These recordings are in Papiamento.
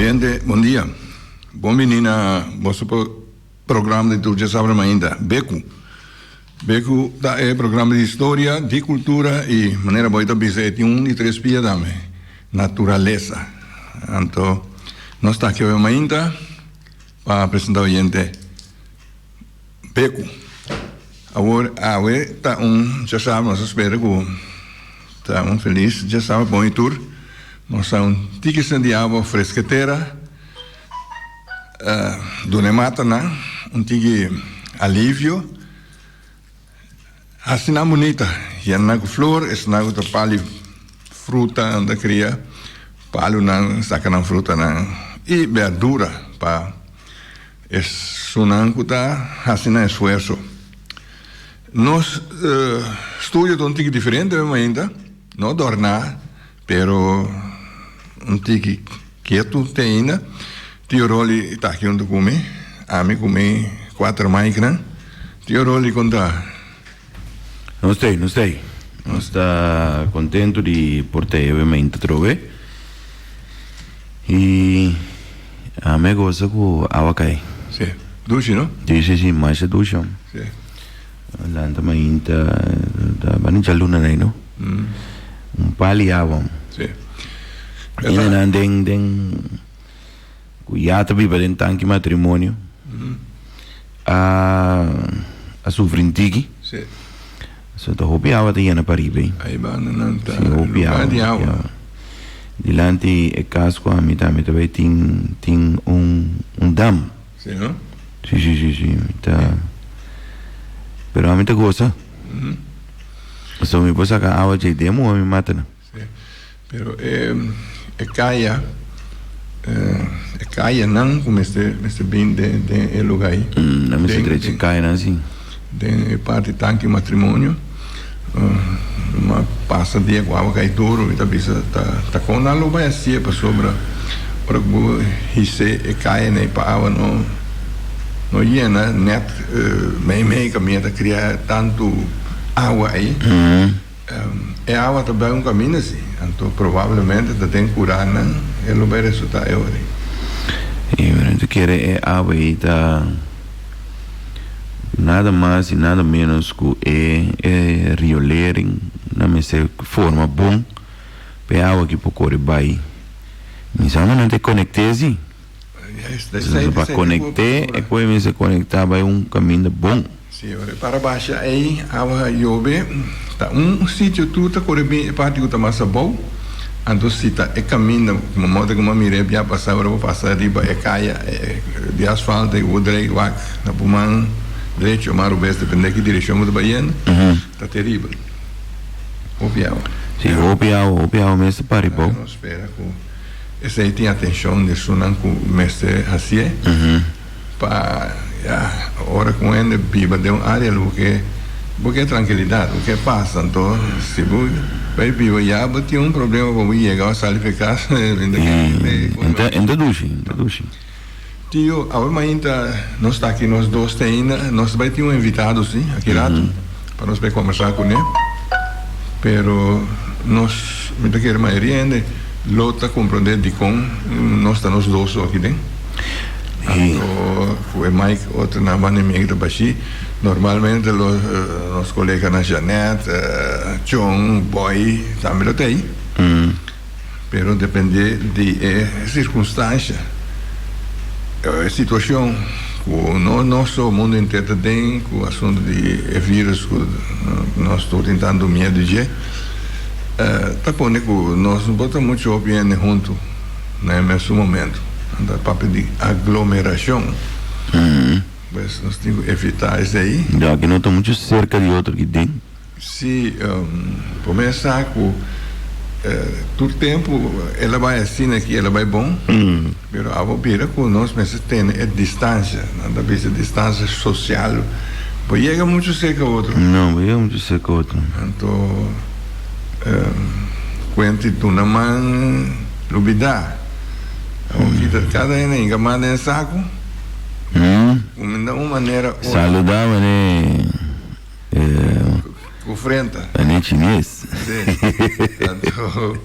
Oyente, bon dia. Bon bini na boso programa di tur djasabra mainta, Beku. Beku ta e programa di historia, di cultura y manera boy ta bisa e tin un di tres pia tambe, naturalesa. Anto nos ta aki awe mainta pa presenta oyente Beku. Awor awe ta un djasabra, nos ta spera ku ta un felis djasabra bon i tur. Nos ta un tiki sna di awa freske tera, duna e matanan un tiki alivio. Hasi nan bunita, yena nan ku flor, esnan ku ta pali fruta nan ta kria palunan, saka nan frutanan i berdura pa Esunnan ku ta hasi nan esfuerso. Nos studio ta un tiki diferente awe mainta, no dòrná, pero un tiki ketu te ainda. Tio Rolly ta aki huntu ku mi, ami ku mi kuater maiknan. Tio Rolly kon ta? Nos ta ei, nos ta ei. Nos ta kontentu di por ta ei awe mainta atrobe. I ami a gosa ku awa kai. Sí. Dushi, no? Sí, sí, sí, masha dushi, hom. Sí. Lanta mainta, ta bani djaluna nai, no? Un pal i awa, hom. Sí. Hendenan den, den, ku ya ta biba den tanki matrimonio, a, a sufri un tiki. Sí. So ta hopi awa ta yena pariba ei. Ai banda nan ta Sí, hopi lugar awa, di hopi awa. awa. Dilanti e kas ku ami ta, mi ta bai tin tin un un dam. Sí, no? Sí, sí, sí, sí, mi ta pero ami ta gosa. So mi por saka awa djei den muha mi mata nan. Sí, pero e e kaya e kayanan ku mester mester bin den den e lugá ei. Nan mester drecha e kayanan si. Den e parti tanki matrimonio ma pasa dia ku awa kai duru mi ta bisa ta ta kon nan lo bai hasie pasobra ora ku bo his'é e kayanan ei pa awa no no yena nèt mei mei kaminda ta kria tantu awa ei. E awa ta bai un kaminda si, anto probablemente ta den kuranan e lo bai resultá e ora ei. I mi ta kere e awa ei ta nada mas i nada menos ku e e riolering nan mester forma bon pa e awa aki por kore bai. Mi sa nan ta konekt'é si. Pa konekt'é e koe mester konektá bai un kaminda bon. Si, ora e para basha ei, awa yobe, ta un sitio tur ta kore bin e parti ku ta mas abou, anto si ta e kaminda, komo moda ku mi a mira e bia pasa, ora bo pasa riba e kaya di asfalto i bo drei wak na bo man drechi o man robes, depende ki direkshon bo ta bai yendo, ta teribel. Hopi awa. Si, hopi awa, hopi awa mes ta para ribou. Nos spera ku esei tin atenshon di esunnan ku mester hasié. Pa ya, ora ku un hende biba den un área lo bo ke bo ke trankilidat, bo ke pas. Anto si bo bai biba ya bo tin un problema pa bo yega òf sali for e kas. E ta dushi, e ta dushi. Tio, awe mainta nos ta aki nos dos te ainda. Nos ta bai tin un invitado si, aki rato, pa nos bai kombersá kuné. Pero nos, mi ta kere mayoria hende lo ta komprondé dikon nos ta nos dos so aki den. Anto ku e mic otro nan banda mi ta bashí. Normalmente lo nos koleganan Jeanette, Chon, Boy tambe lo ta ei. Pero depende di e sirkunstansha, e situashon ku no nos so, mundu henter ta den ku asuntu di e virus ku nos tur tin tantu miedu dje, ta pone ku nos no por ta muchu hopi hende huntu. Na e mesun momento nan ta papia di aglomeracion. Pues nos tin cu evita esey. Ya ki no ta mucho cerca di otro ki den. Si, prome sa cu tur tempo el a bay asina aki el a bay bon, pero abo bira cu nos mester tene e distancia, nan ta bisa distancia social, bo yega mucho cerca otro. No, bo yega mucho cerca otro. Anto. Kuenti duna man lubidá. Awor kita kada hende hinka man den saku. Kuminda un manera otro. Saludá mane. Ku frenta. Ane chines. Sí. Anto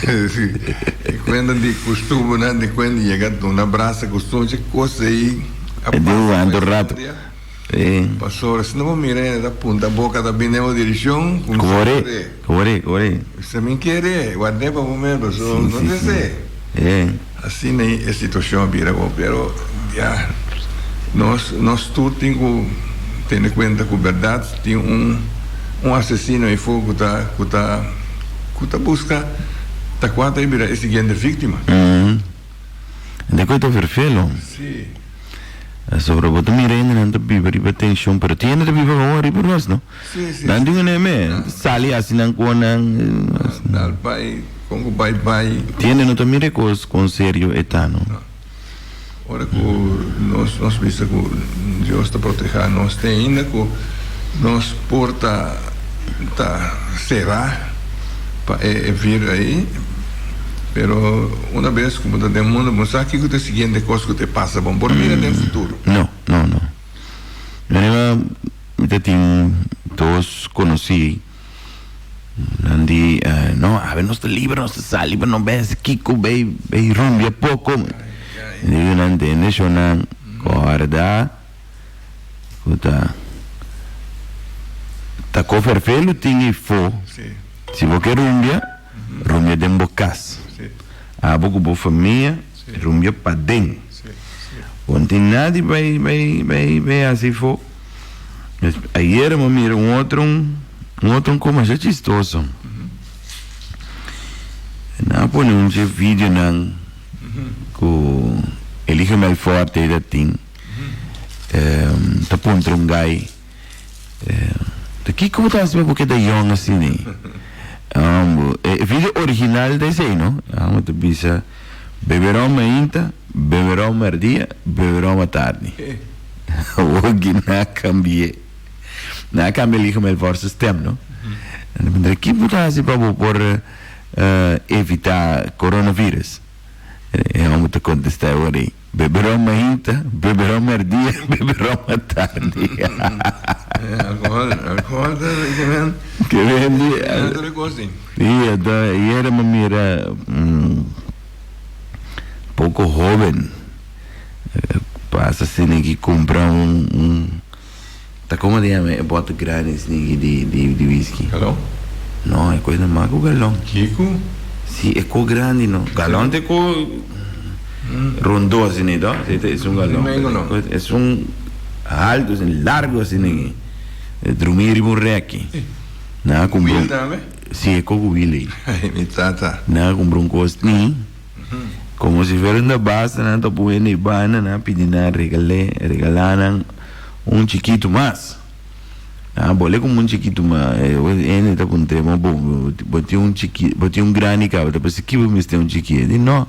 e kuenta di kustumbernan di kuenta yega duna brasa kustumber kos ei a E di pasa pa wanta un rato. historia. Sí. Pasobra si no bo mira e ta punta boka ta bini den bo direkshon ku Kore, kore, kore. Si mi kere ward'é pa bo mes pasobra Sí, no sí, ta sí. esei. E. Asina e situashon a bira bo, pero ya nos nos tur tin ku tene kuenta ku bèrdat tin un un asesino ei-fo ku ta ku ta ku ta buska ta kua ta e bira e siguiente víktima. De ku e ta ferfelo. Sí. Pasobra bo ta mira hendenan ta biba riba tenshon, pero tin hende ta biba gewoon riba ròs, no? Sí, sí. Nan tin un hende sali hasi nan konan. Dal bai, kon ku bai bai. Tin hende no ta mira e kos kon serio e ta, no? No. Ora ku nos nos bisa ku Dios ta protehá nos te ainda ku nos por ta ta será pa e vir ei, pero una bes ku bo ta den mundu bo sa kiko ta e siguiente kos ku ta pasa bo por mira den futuro. No, no, no. Manera mi ta tin dos konosí nan di no awe nos ta liber nos ta sali pa no bes kiko bay bay rumbia poko. Mi digo nan tende shownan kòrda ku ta ta ko ferfelu tin ei fo si bo ke rumbia rumbia den bo kas abo ku bo famia rumbia paden. Bo no tin nada di bai bai bai bai hasi afó. Ayer mi a mira un otro un otro un kos masha chistoso. Nan a pone un dje videonan ku Eligio Melforte ta tin ta puntra un guy Ta kiko bo ta hasi pa bo keda yong asina ei? E video original ta esei no? Amo ta bisa bebe rom mainta, bebe rom merdia, bebe rom atardi. Awor nan a cambi'e. Nan a cambia Liga Melvor su stem no? Nan ta puntra ki bo ta hasi pa bo por evita coronavirus? E homber ta contesta awor ei. Bebe ron mainta, bebe ron merdia, bebe ron atardi. Alcohol, alcohol ta ke men. Ke men di. Tur e kos di. Sí, anto ayera mi mira un poko hoben pasa asina ki kumpra un un ta komo ta yama e bote grandi asina di di whisky? Galon? No, e kos ta mas ku galon. Kiko? Si, e ko grandi no. Galon ta e ko rondó asina to. Si, ta esun galon. Esun alto asina, largo asina aki. E drumí riba un rèki. Nan a kumpra un. Ku wil tambe? Si, e ko ku wil ei. Ai, mi tata. Nan a kumpra un kos ni. Komo si fuera un ta basta, nan ta pone ei banda, nan a pidi nan regal'é, regalá nan un chikitu mas. Ah, bo le como un chikitu ma hende ta puntr'é, ma bo, bo tin un chiki, bo tin un grandi caba, ta parse ki bo mester un chiki? E di no,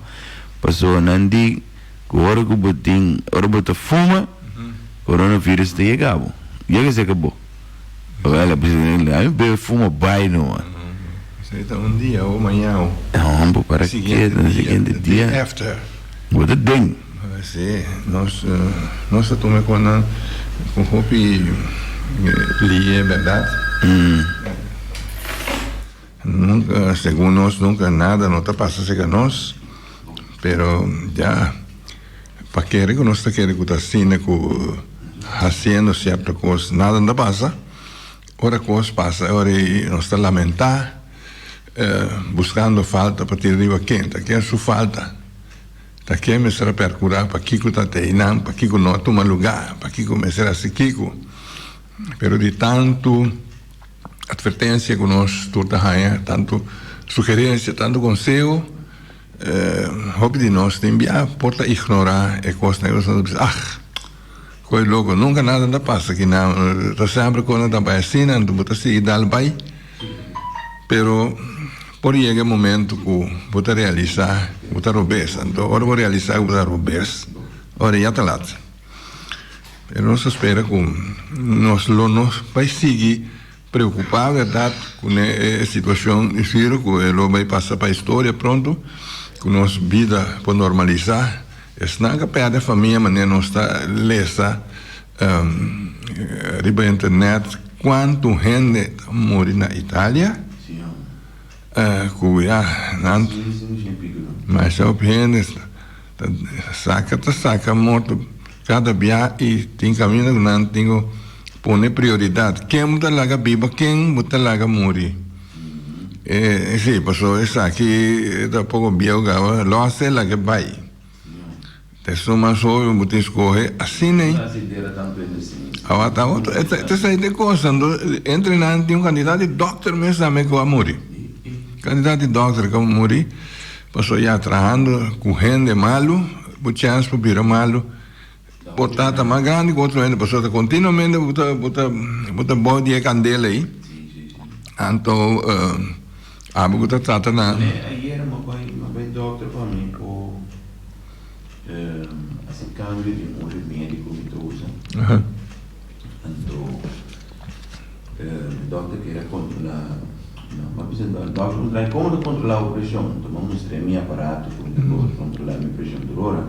pasobra nan di cu ora cu bo tin, ora bo ta fuma, coronavirus ta yega bo, yega cerca bo. Wel, a bisa ami bebe fuma bay numa. Esei ta un dia o maña o. Hombo, para ke, na siguiente dia. The day after. Bo ta den. Sí, nos nos ta tuma e nan ku hopi lie, bèrdat? Nunka, segun nos, nunka nada no ta pasa serka nos, pero ya pa kere ku nos ta kere ku ta asina ku hasiendo sierto kos nada no ta pasa, ora kos pasa e ora ei nos ta lamentá buskando falta pa tira riba ken, ta ken su falta. Ta ken mester a percura pa kico ta te einan, pa kico no a tuma lugar, pa kico mester haci kico. Pero di tanto advertencia cu nos tur ta haña, tanto sugerencia, tanto conseho, hopi di nos tin bia por ta ignora e cosnan. Nos ta bisa, ah, coe loco, nunca nada ta pasa akinan, ta semper cosnan ta bay asina, anto bo ta sigui dal bay. Pero por yega e momento ku bo ta realisá ku bo ta robes. Anto ora bo realisá ku bo ta robes, ora ya ta lat. Pero nos ta spera ku nos lo no bai sigui preokupá bèrdat ku e situashon di viru ku e lo bai pasa pa historia pronto, ku nos bida por normalisá. Esnan ku a pèrdè famia manera nos ta lesa riba internet. Kuantu hende ta muri na Italia ku ya nan masha hopi hende ta saka ta saka morto kada bia i tin kaminda ku nan tin ku pone prioridat ken bo ta laga biba ken bo ta laga muri e si pasobra esaki ta poko bieu kaba lòs e laga bai. Ta esun mas hopi bo tin scoge asina ei. Awa ta otro e ta esai de cos anto entre nan tin un cantidad di dokter mes tambe cu a muri cantidad di dokter cu a muri pasobra ya trahando cu hende malu bo chance pa bira malu por ta ta mas grandi cu otro hende pasobra ta continuamente bo ta bo ta bo ta bao di e candela ei anto Abo ku ta trata na. Ne ayera mi bai mi bai dokter pa mi por hasi kambio di un remedi ku mi ta usa. Anto dokter kere kontrola no mi a bisa dokter mi trae komo ta kontrola bo preshon anto mi a mustr'é mi aparato ku mi ta kontrola mi preshon tur ora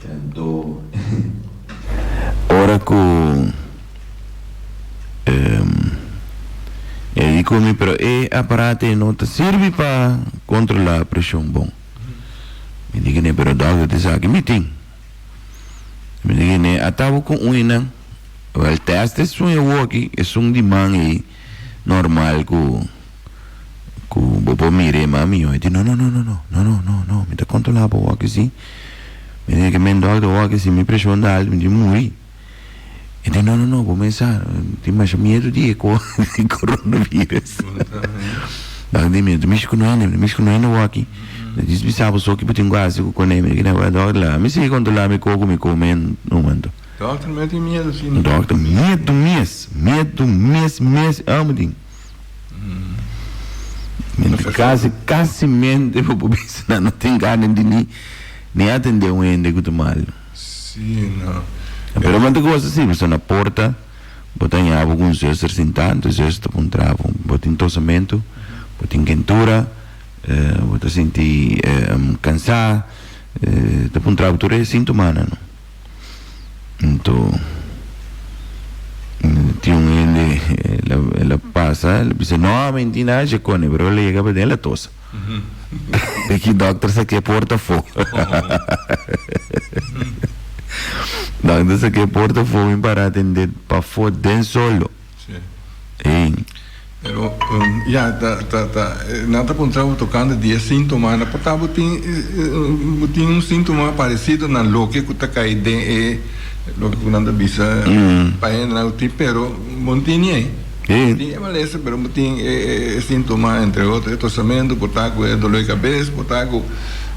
anto ora ku. E di ku mi, pero e aparato ei no ta sirbi pa kontrolá preshon bon. Mi di kuné, pero dòkter ta esaki mi tin. Mi di kuné, ata bo ku un einan. Wèl, tèst esun e woki, esun di man ei normal ku ku bo por mira e man mihó. E di, no, no, no, no, no, no, no, no, no, mi ta kontrolá bo woki si. Mi di, men dòkter, woki si mi preshon ta altu mi tin muri. E di, no, no, no, bo mesa tin masha miedu di e coronavirus. Bak di mi, mishi ku no hende, mishi ku no hende waki. Mi dis bisa bo so ki bo tin ku hasi ku kone. Mi di, dòkter, laga mi sigui kontrolá mi koko mi kome un momento. Dòkter mi tin miedu si. Dòkter, miedu mes, miedu mes, mes, amo tin. Kasi, kasi mente bo por bisa nan no tin gana di ni, ni atendé un hende ku ta malu. Sí, no. Pero bo ta gosa si, pasobra na porta bo ta haña bo ku un zuster sintá, anto e zuster ta puntra bo, bo tin tosamentu, bo tin kentura, bo ta sinti kansá, ta puntra bo tur e sintomanan. Anto tin un hende el a pasa, el a bisa, no, mi no tin nada dje kone, pero el a yega paden el a tosa. Ki dokter saké porta afó. Dokter saké porta afó mi para atendé pafó den solo. Sí. Ey. Pero ya ta ta ta nan ta puntra bo tocante di e sintomanan por ta bo tin bo tin un sintoma parecido na loke cu ta cay den e loke cu nan ta bisa pa hendenan cu tin pero bo no tin ni ey. Sí. Tin e malesa pero bo tin e sintoma entre otro e tosamento por ta cu e dolor di cabes por ta cu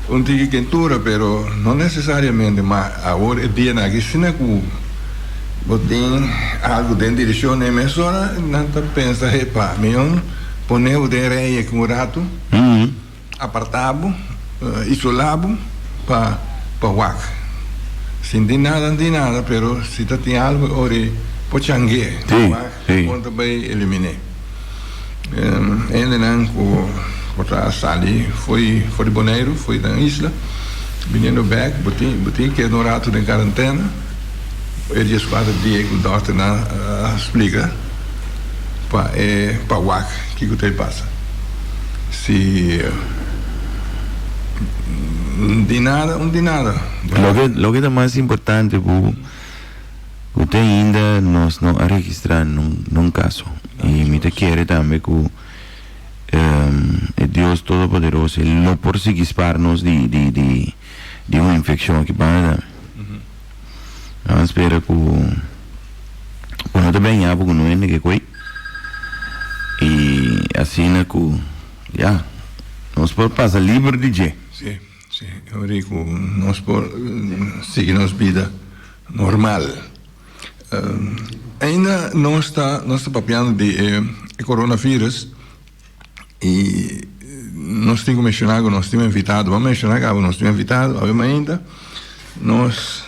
un tiki kentura pero no necesariamente ma awor e dianan aki asina cu bo tin algo den direccion e mesora nan ta pensa epa mion pone bo den rei aki un rato Apartá bo, isolá bo pa pa wak. Si no tin nada, no tin nada, pero si ta tin algo e ora e por changu'é pa wak kon ta bai eliminé. Hendenan ku por ta sali fo'i for di Boneiru, fo'i nan isla, biniendo bèk, bo tin bo tin keda un ratu den karantena, e dieskuater dia ku dòkternan a splika pa e pa wak kiko ta e pasa. Si un di nada, un di nada. Loke loke ta mas importante ku ku te ainda nos no a registrá nun nun kaso i mi ta kere tambe ku e Dios Todopoderoso e lo por sigui spar nos di di di di un infekshon aki banda tambe. Nan spera ku ku no ta bèña bo ku no hende ke koe i asina ku ya nos por pasa liber di dje. Sí, sí, ora ku nos por sigui nos bida normal. Ainda nos ta nos ta papiando di e coronavirus. I nos tin ku menshoná ku nos tin un invitado. Bo a menshoná kaba nos tin un invitado awe mainta. Nos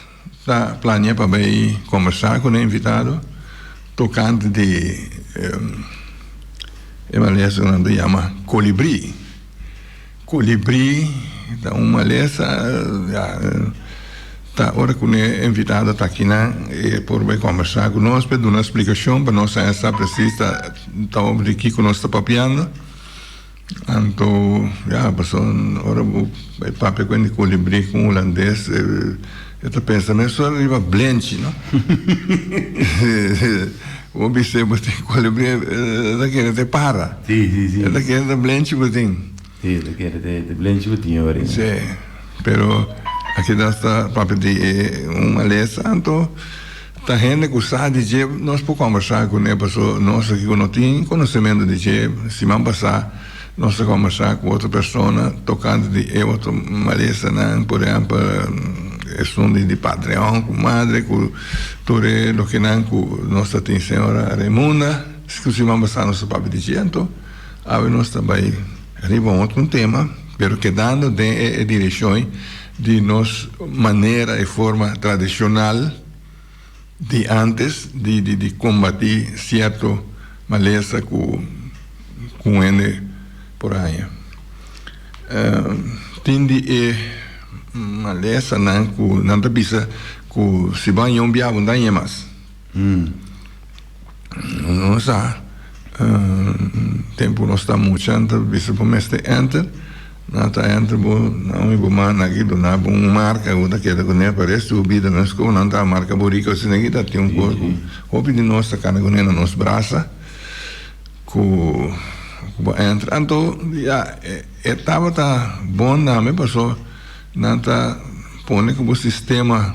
ta plania pa bai kombersá ku e invitado tokante di e malesa ku nan ta yama kolibrí. Kolibrí ta un malesa ya. Ta ora ku e invitado ta akinan e por bai kombersá ku nos pa duna splikashon pa nos haña sa presis ta ta over di kiko nos ta papiando. Anto ya pasobra ora bo bai papia ku hende kolibrí ku un hulandes e ta pensa mesora riba blenchi no. Bo bis'é bo tin kolibrí e ta kere te para. E ta kere ta blenchi bo tin. Sí, ta kere te blenchi bo tin ora. Sí, pero aki nos ta papia di e un malesa, anto ta hende ku sa di dje nos por kombersá kuné, paso nos aki ku no tin konosementu di dje, siman pasá nos a kombersá ku otro persona tokante di e otro malesanan, por ehèmpel esun di padreon ku madre ku tur e lokenan ku nos ta tin señora Raimunda, ku siman pasá nos a papia di dje, anto. Awe nos ta bai riba un otro tema, pero kedando den e direccion di nos manera y forma tradicional di antes di di combati cierto malesa cu un hende por haña. Tin di e malesanan cu nan ta bisa cu si bo haña un bia bo no ta haña mas. No sa tempu nos ta mucha nan ta bisa bo mester enter nan ta enter bo nan mi bo manda aki duna bo un marka ku ta keda kuné pa resto di bo bida mes komo nan ta marka boriko asina aki ta tin un kos ku hopi di nos ta kana kuné na nos brasa ku bo enter anto ya e tabata bon tambe paso nan ta pone ku bo sistema.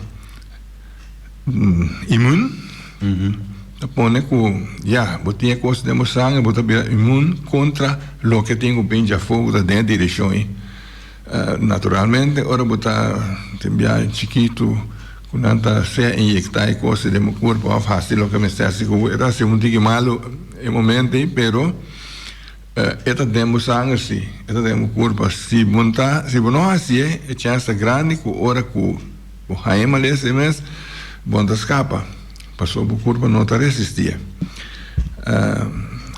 Immuun ta pone ku ya bo tin e kos den bo sanger bo ta bira immuun kontra loke tin ku bin djafó ku ta den e direkshon ei. Naturalmente ora bo ta tin bia chikitu ku nan ta sea inyektá e kos den bo kurpo òf hasi loke mester hasi ku bo e ta hasi un tiki malu e momento ei pero e ta den bo sanger si e ta den bo kurpo si bo ta si bo no hasié e chèns ta grandi ku ora ku Bo haña malesa e mes, bo no ta skapa, pasobra bo kurpa no ta resistí.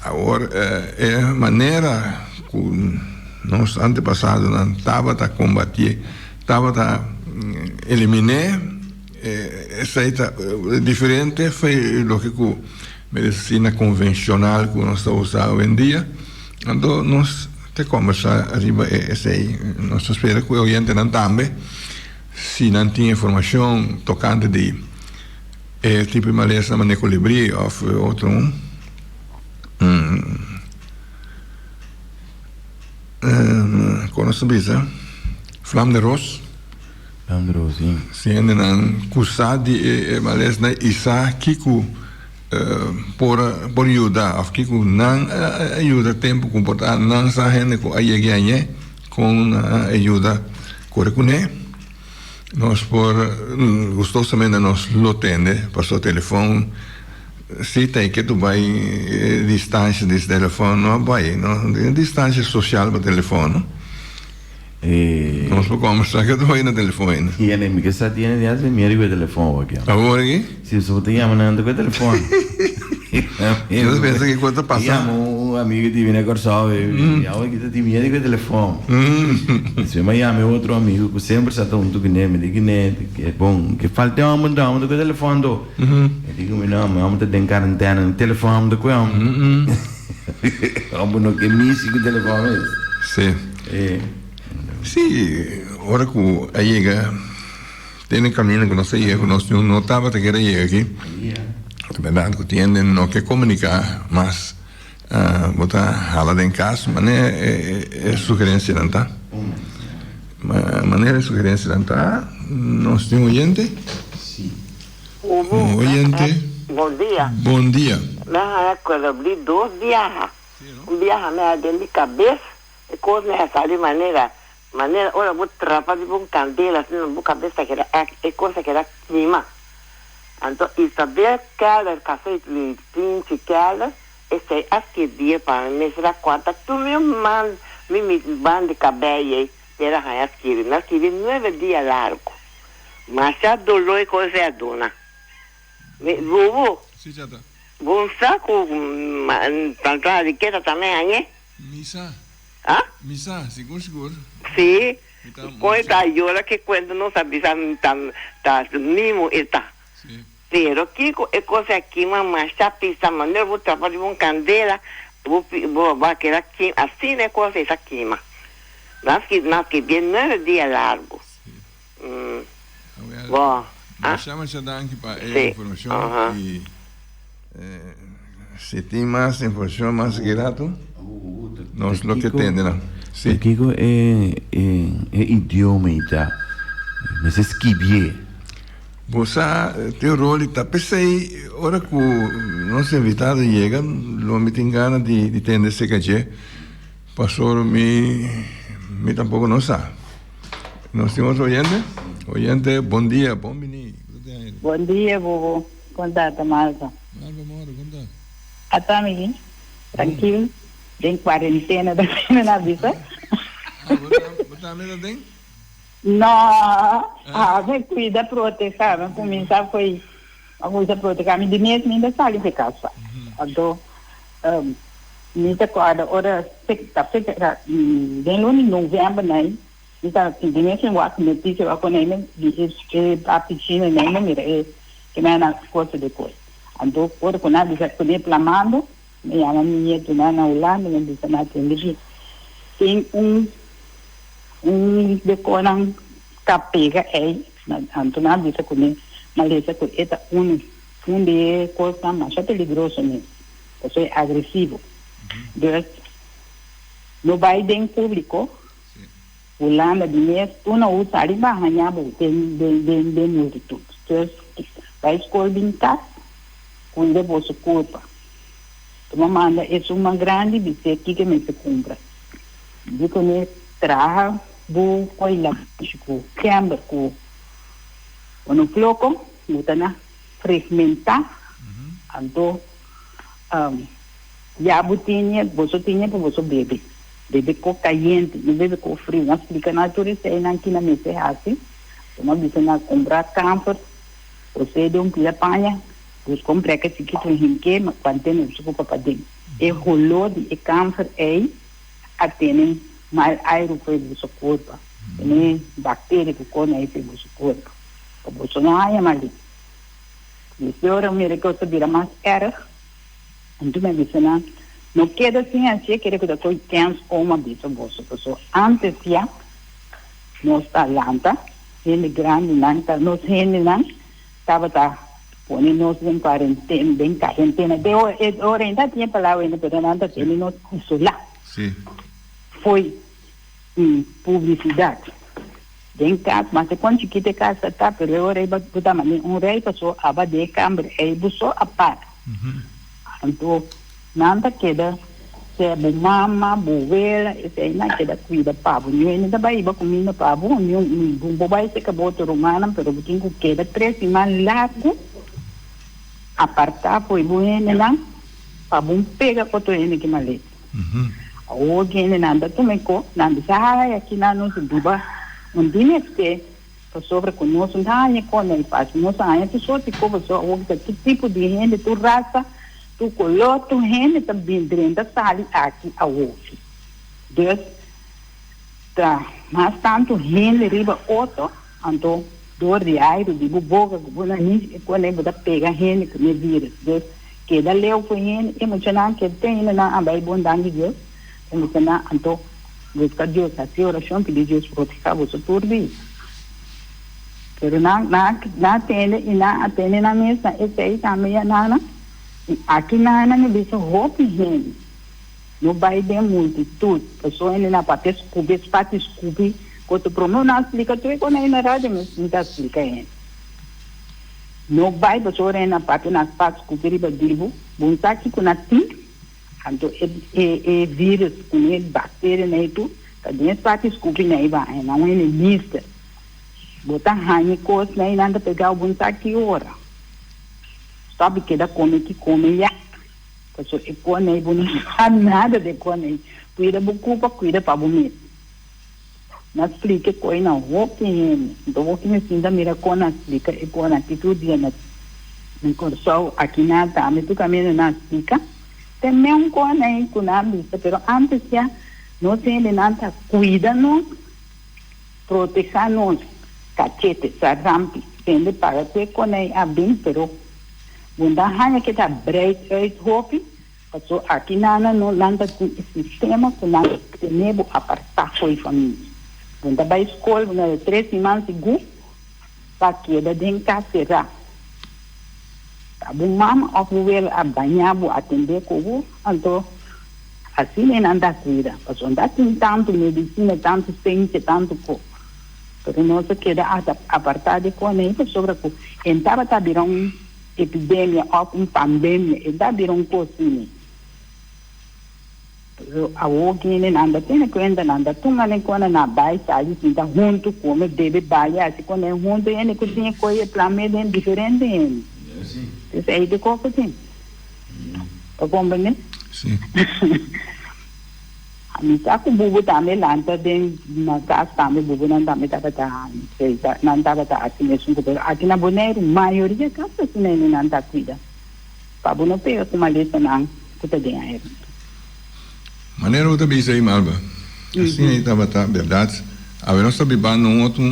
Awor, e manera ku nos antepasadonan tabata kombatí, tabata eliminé, esei ta diferente for loke ku medisina konvenshonal ku nos ta usa awendia. Anto nos ta kombersá riba esei. Nos ta spera ku e oyentenan tambe. Si nan tin informacion tocante di e tipo di malesa manera colibri of otro un, con nos ta bisa? Vlam de ros. Vlam de ros, si. Si hendenan cu sa di e malesa y sa kico por por yuda of kico nan a yuda tempo cu por ta nan sa hende cu a yega añe. Con nan a yuda core cune, nos por gustosamente nos lo tende pasobra telefon si ta ke tu bay distancia di telefon no a bay no tin distancia social pa telefon no nos por combersa ke tu bay na telefon ainda. Tiene mi ke sa tiene di hace miedo cu e telefon awor aki. Awor aki? Si so bo ta yama nan ku e telefon. Yo ta pensa ki kos ta pasa. Yama un amigo di mi na Kòrsou e awor ki ta tin miedu ku e telefon. Despues mi a yama e otro amigo ku semper sa ta huntu kuné. Mi di kuné ke bon ke falta e hòmber anto hòmber ta ku e telefon anto. E di ku mi no mi hòmber ta den karentena ni telefon hòmber ta ku e hòmber. Hòmber no ke misi ku telefon mes. Si. Si ora ku a yega. Tene camino cu nos ta yega cu nos no tabata kere yega aki. Ta berdad cu tin hende no ke comunica mas. Bo ta hala den cas manera e sugerencianan ta. Manera e sugerencianan ta nos tin oyente. Un oyente. Bon dia. Bon dia. Mi a haña kolobri dos biaha. Un biaha mi a haña den mi cabes e cos mi a sali manera Manera ora bo trapa riba un kandela asina bo kabes ta keda ek, e kos ta keda kima. Anto Isabel Keller kasa di Princhi Keller esei a skirbie pa mi mester a kòrta tur mi man mi mi ban di kabei ei pero a haña skirbi. Mi a skirbi nuebe dia largu. Masha doló e kos ei a duna mi. Bubu, Si chata. bo sa ku Tanta Riketa tambe hañ'é? Mi sa. Ah? Mi sa, sigur sigur. Sí. Kon e ta yora ke kuenta nos a bisa ta ta mimo e ta. Pero kiko e kos a kima masha pisa manera bo trapa riba un kandela bo bo a keda kima asina e kos ei ta kima. Maske maske bien nuebe dia largu. Bo a. Masha masha danki pa e informashon i si tin mas informashon mas ki rato nos lo ke tende nan. Si. Kiko e e idioma ei ta? Mester skibié. Bo sa tin roli ta p'esei ora ku nos invitado yega lo mi tin gana di tende acerca dje pasobra mi mi tampoco no sa. Nos tin otro oyente? Oyente bon dia bon bini. Bon dia bobo kon ta ta Malva. Malva moro kon ta? Ata mi trankil den cuarentena ta asina na bisa. Ah bo tambe ta den? No, ah mi cuida proteha mi cuminsa foi mi cuminsa proteha mi di mes mi ta sali di casa anto mi ta corda ora ta den luna di november nai mi ta di mes mi wak noticia wak con mi di e piscina nai mi mira e kemana cosa di cos anto ora cu nan bisa cu ne plamando mi yama mi nietunan na Hulanda mi bisa nan atende bi tin un Un de konan ta pega ei, anto nan a bisa ku mi malesa ku e ta un un di e kosnan masha peligroso mes, pasobra e agresivo. Dus no bai den públiko, Hulanda di mes tur no usa riba haña bo den den den multitut. Dus bai skol bin kas, kuida boso kurpa. Tuma manda esun mas grandi bis'é kiko e mester kumpra. Di kuné traha bo koi lashi ku kember ku unu floko bo ta na fragmentá anto ya bo tene boso tene pa boso bebe bebe ko kayente no bebe ko friu nan splika nan tur eseinan kina mester hasi bo no bisa nan kumpra kamfer bo den un pida paña buska un preke chikitu hink'é kuant'é boso ku paden e holó di e kamfer ei a tene mal airu for di boso kurpa, tene bakteria ku kone ei for di boso kurpa, pa boso no haña malí. Despues ora mi mira kos ta bira mas erg, anto mi a bisa nan, No keda sin hasié, kere ku ta koe kèns oma bisa boso, pasobra ántes ya nos ta lanta, hende grandinan ta, nos hendenan tabata pone nos den kuarentena, den karentena, den e ora ainda tin e palabra ainda, pero nan ta tene nos isolá. Sí. Foi publisidat den kas, maske kon chikito e kas ta ta, pero e ora ei bo ta manda un rei paso aba den e kamber ei bo so apart. Anto nan ta keda sea bo mama, bo wela, esei nan keda kuida pa bo. Niun hende ta bai hiba kuminda pa bo, niun bo bai seka bo otro rumannan, pero bo tin ku keda tres siman largu apartá for bo hendenan pa bo pega otro hende ki malesa. Awor hendenan ta tuma e ko, nan bisa, Ai, akinan nos biba un di mester. Pasobra ku nos no ta haña kon na e pas, nos a haña tur sorti kos, pasobra awor ta tur tipo di hende, tur rasa, tur koló, tur hende ta bin drenta sali aki awor. Dus ta mas tantu hende riba oto, anto dor di airu di bo boka ku bo nariz e kon ei bo ta pega hende ku e virus. Dus keda leu for hende, e muchanan ke te ainda nan a bai bon danki Dios, e muchanan anto. Buska Dios, hasi orashon, pidi Dios proteha boso tur dia. Pero nan nan nan a tende i nan a tene nan mes na esei tambe ya nana. I aki nana mi bisa hopi hende no bai den multitut, pasobra hende nan papia skupi, es parti skupi ku otro. Prome nan a splika tur e kos na radio mi ta splika hende. No bai pasobra hende nan papia nan spat skupi riba dibo, bo no sa kiko nan tin. Anto e e virus ku e bakteria na itu ta den e saki skupi na e baña nan un hende nister. Bo ta haña e kos na e nan ta pegao bo un sa ki ora. Stop di keda kome ki kome ya. Paso e kos ei bo no sa nada di e kos ei. Kuida bo kupa, kuida pa bo mes. Na splika e kos na hopi hende. Anto hopi mi sinta mira kon na splika e kos aki tur dia na Kòrsou, aki na tambe tur kaminda na splika. Te meun kos ei ku nan bisa, pero antes ya nos hendenan ta kuida nos. Protehá nos kachete, sarampi, hende paga te konei a bin, pero bo no ta haña ke ta breid uit hopi, paso aki nana no nan ta tin e sistema ku nan ta tene bo apartá fo'i famia. Bo no ta bai skol, bo no ta tres siman sigur pa keda den kas será. Ta bo mama òf bo wela a bañá bo, atendé ku bo, anto Asina e nan ta cuida, pasobra no ta tin tantu medicina, tantu sensia, tantu co. Pero nos a keda aparta di con ei pasobra cu e tabata bira un epidemia of un pandemia, e ta bira un cos asina. Pero awor kende nan ta tene cuenta, nan ta tuma ne con nan bay sali sinta hunto, come, bebe, balia, haci con e hunto, hende cu tin e coy e plan medio den diferente hende. Esey ta e cos cu tin. Ta comprende? Sí. Mi sa ku bubu tambe lanta den na kas tambe bubunan tambe tabata nan tabata hasi mesun ku pero aki na Boneiru mayoria kas ta asina hende nan ta kuida pa bo no pega ku malesanan ku ta den aire. Manera bo ta bisa ei Malba, asina ei tabata bèrdat. Awe nos ta bibando un otro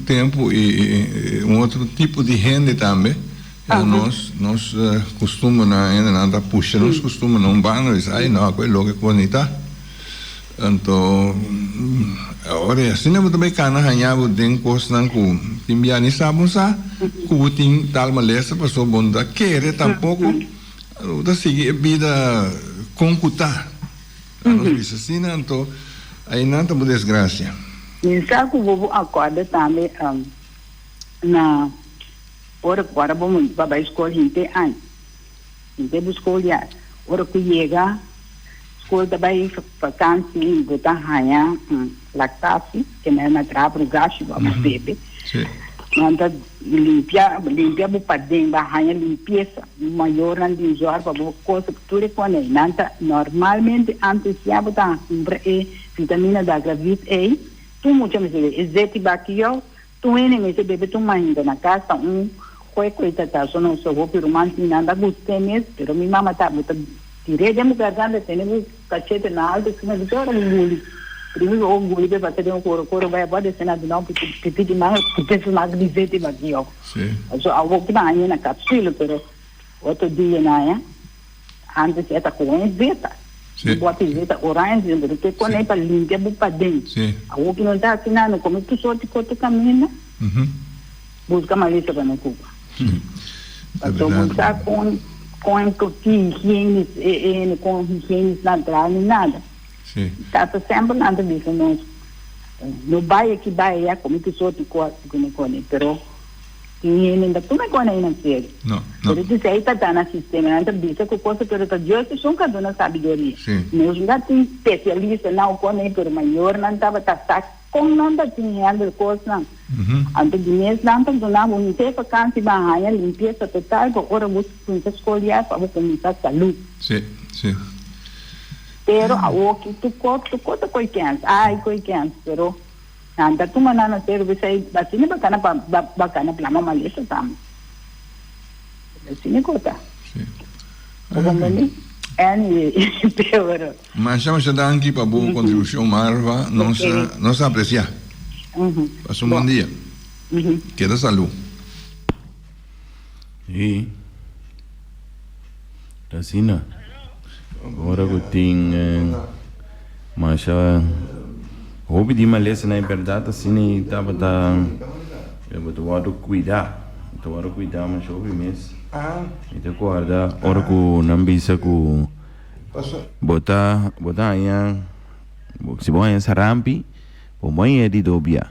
tempu i un otro tipo di hende tambe. Ya nos nos kustumbernan hendenan ta pusha nos kustumbernan un banda bisa ai no aku e loke ku bo ta. Anto awor e asina bo ta bai kana haña bo den kosnan ku tin bia ni sa bo sa ku bo tin tal malesa pasobra bo no ta kere tampoko bo ta sigui e bida kon ku ta. Nos bisa asina anto ainan ta bo desgrasia. Mi sa ku bo bo akorda tambe na. Ora ku ora bo pa bai skol henter aña, henter bo skol ya. Ora ku yega skol ta bai vakansi bo ta haña laktasi ke nan a traha por gashi bo a bebe. Nan ta limpia limpia bo paden bo a haña limpiesa. Bo mayornan tin zòrg pa bo kosa tur e kos ei. Nan ta normalmente antes ya bo ta kumpra e vitamina dagravit ei tur mucha mester bebe. E zeti bakio. Tur hende mester bebe tur mainta na cas ta un goe koe ta ta so nos hopi ruman tin nan ta guste mes pero mi mama ta bo ta tir'é den bo garganta tene bo cachete na alto asina di ora bo guli primi bo guli pe pasa den bo coro coro bai abo desena duna un pipi di manga cu smak di zeti bakio so awor ki nan haña na capsule pero otro dia nan haña. Antes e ta con zeta. Sí. Un bote zeta oranje, pero te con pa limpia bo paden. Sí. Awor ki no ta haci nada, no come tur soort di cos te caminda. Busca malesa pa no cupa. Sí. Paso bo sa con con ki higienis e e con higienis nan traha ni nada. Sí. Tata semper nan ta bisa nos no bay aki bay aya come tur soort di cos cu no cone, pero. Tin hende no ta tuma e kos ei na serio. No, no. Pero di ei ta ta na sistema, nan ta bisa ku cosa, pero ta Dios esun ka duna sabiduria. Sí. Nos no ta tin spesialista na o kon ei, pero mayornan tabata sa kon nan ta tin handle kosnan. Anto di mes nan ta duna bo henter vakansi bo a haña limpiesa total pa ora bo kuminsa skol ya pa bo kuminsa salú. Sí, sí. Pero awoki tur kos, tur kos ta koi kens, ai koi kens, pero. Nan ta tuma nan na serio p'esei asina bacana pa bacana plama malesa tambe. Asina ku ta. Sí. Bo comprende? Anyway, pero. Masha masha danki pa bo contribucion Marva, nos nos aprecia. Pasa un bon dia. Keda salu. Sí. Asina. Ora ku tin masha hopi di malesanan e bèrdat asina i tabata bo ta wòrdu kuidá, bo ta wòrdu kuidá masha hopi mes. Mi ta kòrda ora ku nan bisa ku bo ta bo ta haña si bo haña sarampi bo no haña di dobia.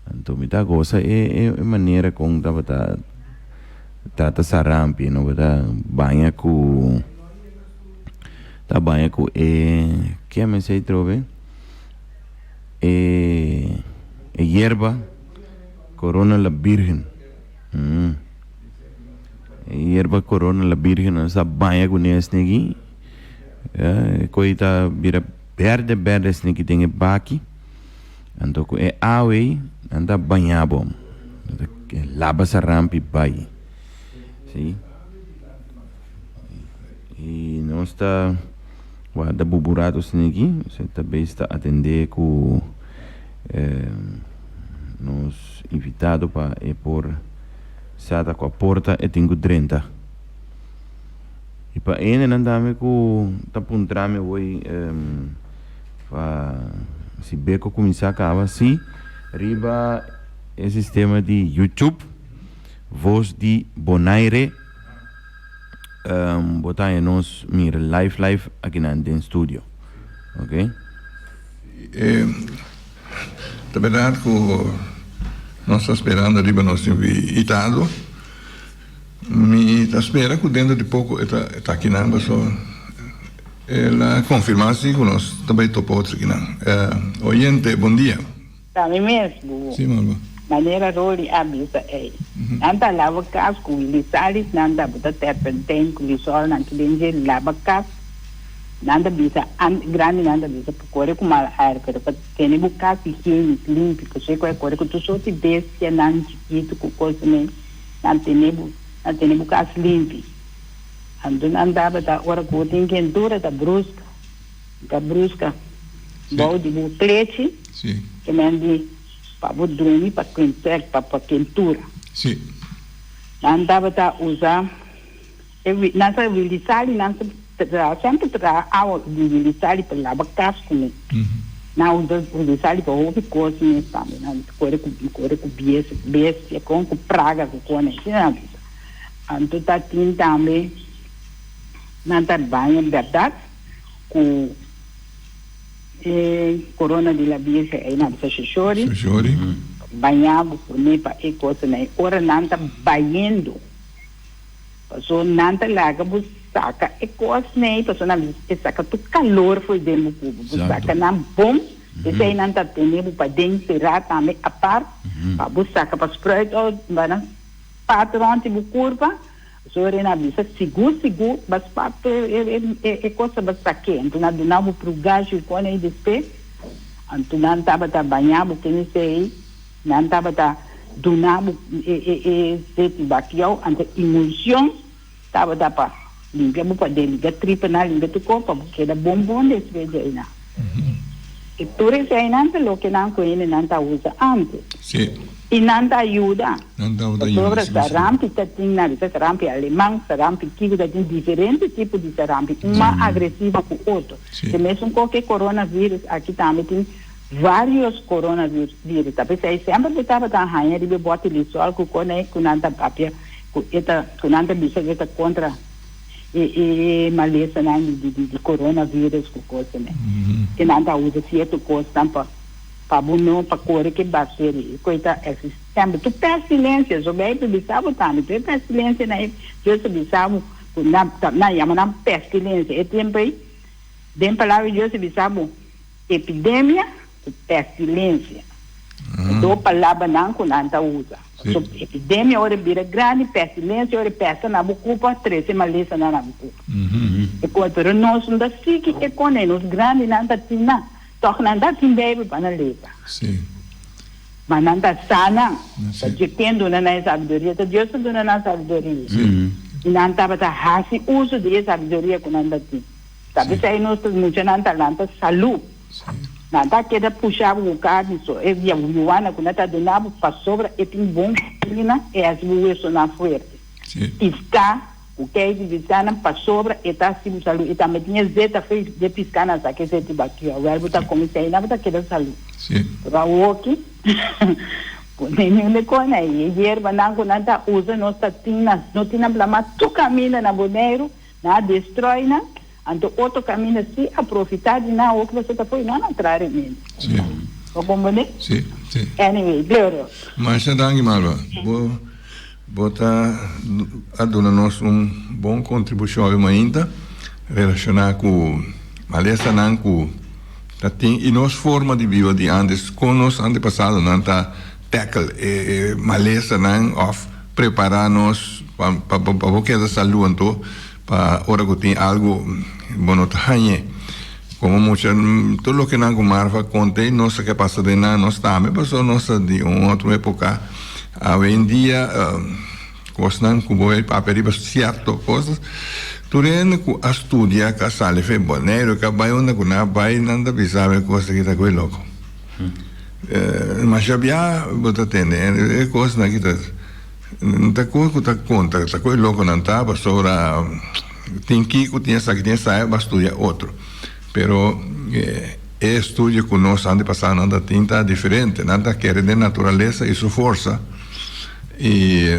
Anto mi ta gosa e e manera kon tabata trata sarampi no bo ta baña ku ta baña ku e ke a mester trobe e e yerba corona la virgen e yerba corona la virgen nos ta baña kuné esaki e koi ta bira berde berde esaki den e baki. Anto ku e awa ei nan ta baña bo. Nan ta laba sarampi bai. Si. I nos ta warda bubu rato asina aki. Nos ta bes ta atendé ku. nos invitado pa e por sa ta kua porta e tin ku drenta. I pa hendenan tambe ku ta puntra mi awor pa si Beko kuminsá kaba si riba e sistema di YouTube Voz di Bonaire bo ta haña nos mira live live akinan den studio ok. Ta berdad ku nos ta sperando riba nos invitado. Mi ta spera ku dentro di poko e ta e ta akinan paso el a konfirmá si ku nos ta bai topa otro akinan. Oyente, bon dia. Ta mi mes, bubu. Sí, mama. Manera Rolly a bisa ei. Nan ta laba kas ku Willy-Salis, nan ta buta terpentijn ku Lisol nan ki den dje laba kas. Nan ta bisa, grandinan ta bisa pa kore ku mal aire, pero pa tene bo kas higiénik, limpi, pasobra ku a kore ku tur sorti bestianan chikitu ku kosnan ei. Nan tene bo, nan tene bo kas limpi. Anto nan tabata, ora ku bo tin kentura ta bruska, ta bruska bou di bo klechi, ke men di pa bo drumi pa kenter, pa pa kentura. Nan tabata usa e wi, nan sa wilisali, nan sa traha, semper traha awa di wilisali pa laba kas kuné. Nan usa wilisali pa hopi kos mes tambe. Nan kore ku kore ku bies bestia kon ku praga ku kone asina nan bisa. Anto ta tin tambe nan ta baña bèrdat ku e korona di la Birgen ei nan bisa shoshori. Shoshori. Baña bo pone pa e kosnan ei. Ora nan ta bayendo. Paso nan ta laga bo saka e kos nei, paso nan bisa e saka tur kalor fo'i den bo kubo. Bo saka nan bon, p'esei nan ta tene bo paden será tambe apart, pa bo saka pa spruit out, pa nan spat rònt di bo kurpa. Paso ora nan bisa sigur sigur ba spat e kos ta ba sak'é. Anto nan duna bo prugashi ku kos nei despues, anto nan tabata baña bo ken esei. Nan tabata duna bo e zeti bakiou, anto emulsion tabata pa limpia bo paden, limpia tripanan, limpia tur kos pa bo keda bon bon despues di einan. E tur eseinan ta loke nan ku hendenan ta usa antes. I nan ta yuda. Pasobra sarampi ta tin, nan bisa sarampi aleman, sarampi kiko, ta tin diferente tipo di sarampi, un mas agresivo ku otro. Te mesun kos ku e coronavirus aki tambe tin. Varios coronavirus ta p'esei semper bo tabata haña riba e bòti lisol ku kone ku nan ta papia ku e ta ku nan ta bisa ku e ta kontra e e malesanan di di di coronavirus ku kosnan ke nan ta usa sierto kosnan pa pa bo no pa kore ku e bacteria e koi ta exist semper tur pestilencia so Bijbel bisa bo tambe tur e pestilencianan ei Dios ta bisa bo ku nan nan yama nan pestilencia e tempo ei den palabra di Dios ta bisa bo. Epidemia ku pestilensia. E do palabranan ku nan ta usa. Pasobra epidemia ora e bira grandi, pestilensia ora e pesta na bo kurpa, trese malesanan na bo kurpa. E kos, pero nos no ta sigui e kone, nos grandinan ta tin nan. Tòg nan ta tin Beibel pa nan lesa. Ma nan ta sa nan. Ta dje ken duna nan e sabiduria? Ta Dios ta duna nan sabiduria. I nan tabata hasi uso di e sabiduria ku nan ta tin. Ta p'esei nos ta muchanan ta lanta salú. Nan ta keda pusha bo ku karni so. E yuana ku nan ta duna bo pasobra e tin bon proteina e hasi bo wesonan fuerte. Piská ku kei di bisanan pasobra e ta hasi bo salú. I tambe tin e zeta fe di piská nan sa ke zeta di bakia. Wèl bo ta kome esei nan bo ta keda salú. Pero awoki ku ningún de kos nan e yerbanan ku nan ta usa nos ta tin nan no tin nan plamá tur kaminda na Boneiru. Nan a destroy nan, anto otro caminda si a profita di nan awor cu boso ta fo'i nan a traha remedi. Sí. Bo comprende? Sí, sí. Anyway, gloria. Masha danki Marva. Bo bo ta a duna nos un bon contribucion awe mainta relaciona cu malesanan cu ta tin y nos forma di biba di antes con nos antepasadonan ta tackle e malesanan of prepara nos pa pa bo keda salu anto pa ora ku tin algu bo no ta hañ'é. Komo mucha tur loke nan ku Marva konta ei nos a ke pasa den nan nos tambe pasobra nos ta di un otro epoka. Awendia kosnan ku bo papia riba sierto kosas tur hende ku a studia ku a sali fe Boneiru ku a bai unda ku nan a bai nan ta bisa mi e kos aki ta koe loko. Masha bia bo ta tende e kosnan aki ta no ta kos ku ta konta ta koe lokonan ta pasobra tin kiko tin esaki tin esaya bo a studia otro pero e estudio ku nos antepasadonan ta tin ta diferente nan ta kere den naturalesa i su forsa i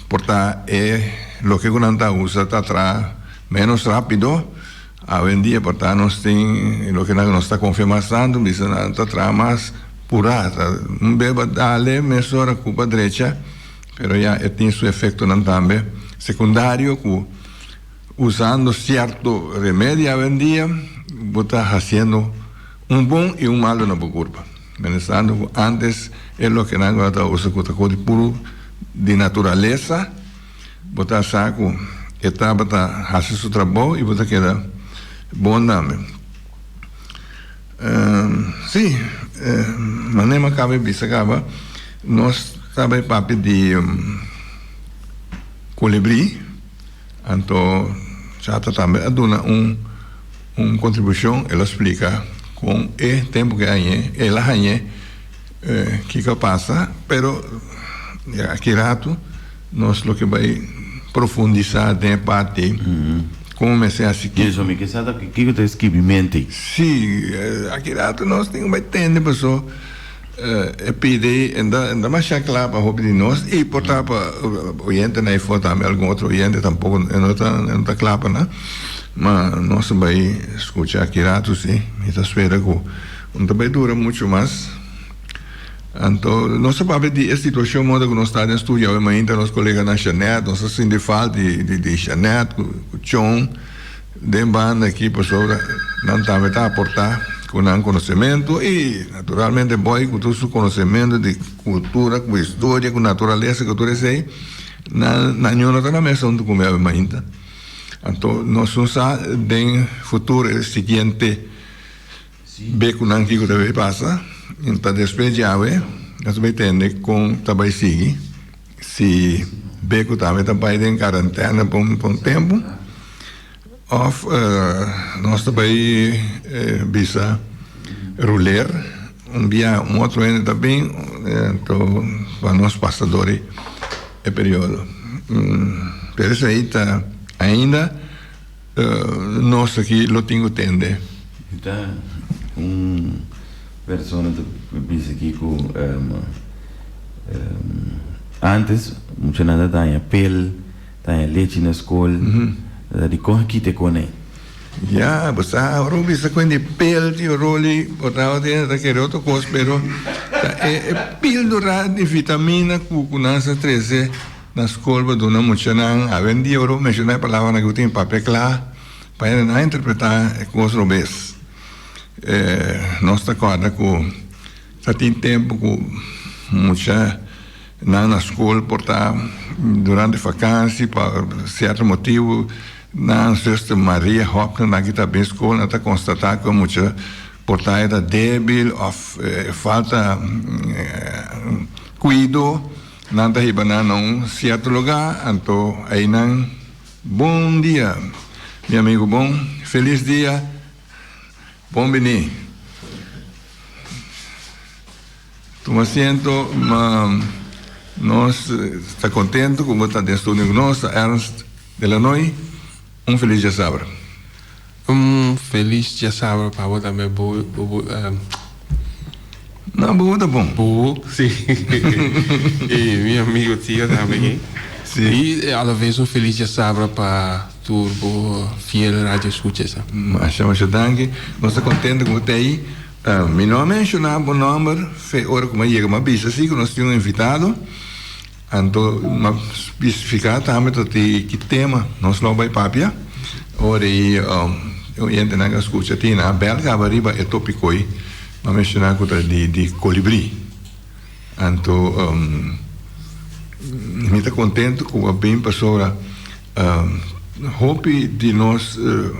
por ta e loke ku nan ta usa ta traha menos rapido. Awendia por ta nos tin loke nan nos ta konfia mas tantu, bisa nan ta traha mas purá, ta un beba dale mesora ku pa drecha, pero ya e tin su efektonan tambe sekundario ku usando sierto remedio awendia bo ta hasiendo un bon i un malo na bo kurpa. Pensando ku antes e loke nan ta usa ku ta kos di puru di naturalesa. Bo ta sa ku e tabata hasi su trabou i bo ta keda bon tambe. Sí, manera mi a kaba di bisa kaba, nos ta bai papia di kolibrí, anto Chata tambe a duna un un kontribushon, el a splika kon e tempu ku el a hañ'é kiko a pasa, pero aki ratu. Nos lo ke bai profundisá den e parti kon mester hasi kiko. Yesu, mi ke sa ta kiko ta e skibimentu ei. Sí, aki rato nos tin ku bai tende paso e pidi e ta masha kla pa hopi di nos i por ta pa oyentenan ei for tambe algun otro oyente tampoko e no ta kla pa nan. Ma nos a bai skucha aki rato sí, mi ta spera ku no ta bai dura muchu mas. Anto nos a papia di e situacion moda cu nos ta den studio awe mainta nos coleganan Jeanette, nos a sinti falta di Jeanette cu Chon den banda aki pasobra nan tambe ta aporta cu nan conocemento y naturalmente Boy cu tur su conocemento di cultura cu historia cu naturalesa cu tur esey nan nan no ta na mesa hunto cu mi awe mainta. Anto nos no sa den futuro e siguiente. Be ku nan kiko ta bay pasa, ta despues djawe nos ta bay tende kon ta bay sigui, si be ku tambe ta bay den karantena pa un tempu òf nos ta bay bisa ruler un bia un otro hende ta bin anto pa nos pasa dor e periodo. Pero esei ta ainda. Nos aki lo tin ku tende. Ta un persona ta bisa aki ku antes muchanan ta daña pel, daña lechi na skol, ta dikon a kita e konei? Ya, bo sa ora bo bisa ku hende pel tin roli bo tabata tin ta kere otro kos pero ta e pildora di vitamina ku nan sa trese. Na skol bo duna muchanan awendia ora bo menshoná e palabranan ku tin papia kla pa hende no a interpretá e kos robes. Nos ta kòrda ku ta tin tempu ku muchanan na skol por ta durante fakansi pa sierto motibu nan zuster Maria Hopner nan ki ta bin skol nan ta konstatá ku e mucha por ta e ta débil òf falta kuido. Nan ta hiba nan na un sierto lugá, anto einan, Bon dia, mi amigu bon, felis dia, bon biní. Tuma asiento, ma nos ta kontentu ku bo ta den studio ku nos, ta Ernst Delanoy, un felis djasabra. Un felis djasabra pa bo tambe bo bo No, bo ta bon. Bo, si. Y mi amigo Tio tambe aki. Si. Y a la vez un felis djasabra pa tur bo fiel radio escuchas. Masha, masha danki. Nos ta contento cu bo ta ayi. Mi no a menciona bo nomber fe ora cu mi a yega. Mi a bisa si cu nos tin un invitado. Anto m'a spesifiká tambe ta di ki tema nos lo bai papia. Ora e oyentenan a skucha tin a bèl kaba riba e topiko ei m'a menshoná ku ta di di kolibrí. Anto mi ta kontentu ku a bin pasobra hopi di nos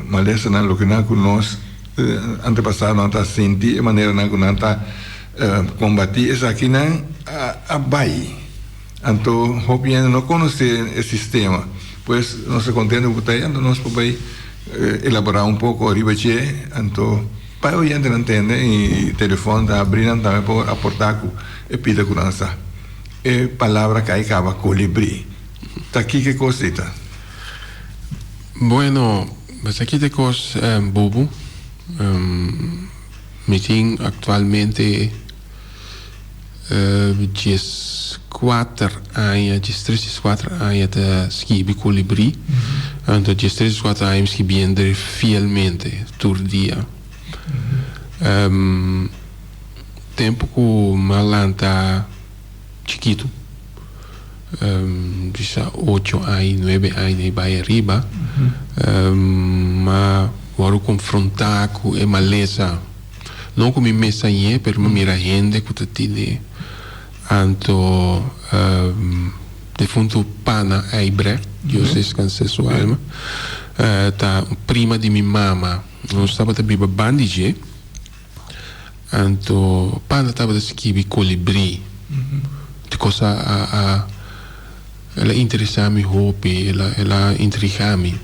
malesanan loke nan ku nos antepasadonan ta sinti e maneranan ku nan ta Kombatí esakinan a bai. Anto hopi hende no konosé e sistema. Pues nos ta kontento ku ta ei, anto nos por bai elaborá un poko riba dje. Anto. Pa e oyentenan tende i telefòn ta abrí nan tambe por aportá ku e pida ku nan sa. E palabra kai kaba kolibrí. Ta kiko e kos ei ta? Bueno, esaki ta e kos bubu. Mi tin aktualmente dieskuater aña, diestres, dieskuater aña ta skibi Kolibrí. Anto diestres, dieskuater aña mi skibiendo fielmente tur dia. Tempu ku mi a lanta chikitu, bisa ocho aña, nuebe aña i bai ariba, mi a wòrdu konfrontá ku e malesa. No ku mi mes a ñe, pero mi a mira hende ku ta tene. Anto defuntu Pana Eibrecht, Dios deskanse su alma, ta un prima di mi mama. Nos tabata biba ban di dje. Anto Pana tabata skibi Kolibrí. Di kos a a el a interesá mi hopi, el a el a intrigá mi.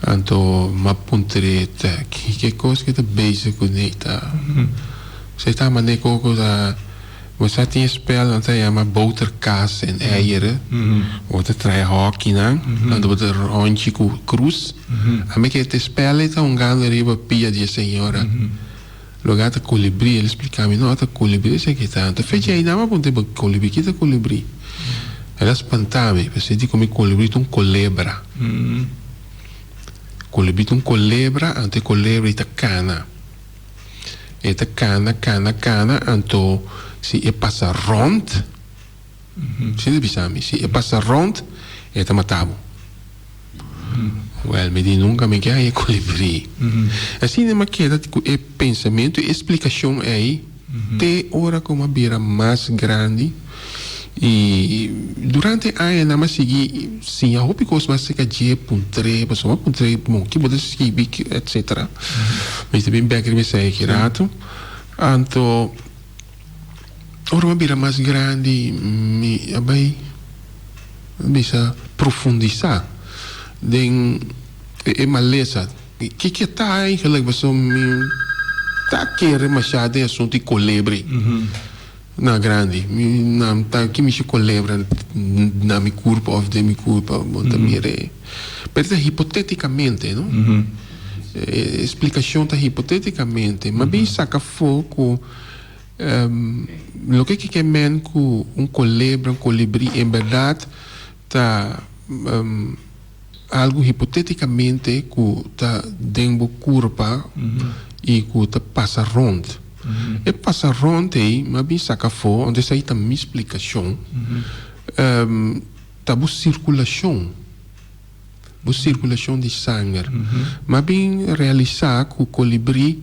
Anto m'a puntr'é ta ke kos ke ta bezig kuné ta. Se ta manera koko ta bo sa tin e spel nan ta yama boterkaas en eieren. Bo ta trae hòkinan anto bo ta ròntji ku krus. Ami ke te spel ei ta hungando riba pia di e señora. Loga ta kolibrí, el splika mi, no ta kolibrí esaki ta. Anto fecha ei nan m'a puntra bo kolibrí, ki ta kolibrí? El a spanta mi, pasobra di komo kolibrí ta un kolebra. Kolibrí ta un kolebra, anto e kolebra ei ta kana. E ta kana, kana, kana, anto si e pasa rònt, si ta bisa mi, si e pasa rònt, e ta mata bo. Wèl, mi di nunka mi ke haña kolibrí. Asina mi a keda ku e pensamentu, e splikashon ei, te ora ku mi a bira mas grandi. I durante e añanan mi a sigui siña hopi kos mas aserka dje, puntr'é, pasobra mi a puntr'é, bon, ki bo ta skibi, etsetera. Mi ta bin bèk riba esei aki ratu. Anto, ora mi a bira mas grandi, mi a bai bisa profundisá den e malesa. Kiko ta eigenlijk? Pasobra mi ta kere mashá den asuntu di kolebri. Na grandi mi nan ta ki mishi kolebra na mi kurpa of den mi kurpa bo ta mira e pero ta hipotetikamente no e splikashon ta hipotetikamente ma bin saka afo ku loke ke men ku un kolebra un kolibri en bèrdat ta algu hipotetikamente ku ta den bo kurpa i ku ta pasa rònt. E pasa rònt ei, mi a bin saka afó, anto esei ta mi splikashon, ta bo sirkulashon, bo sirkulashon di sanger. Mi a bin realisá ku kolibrí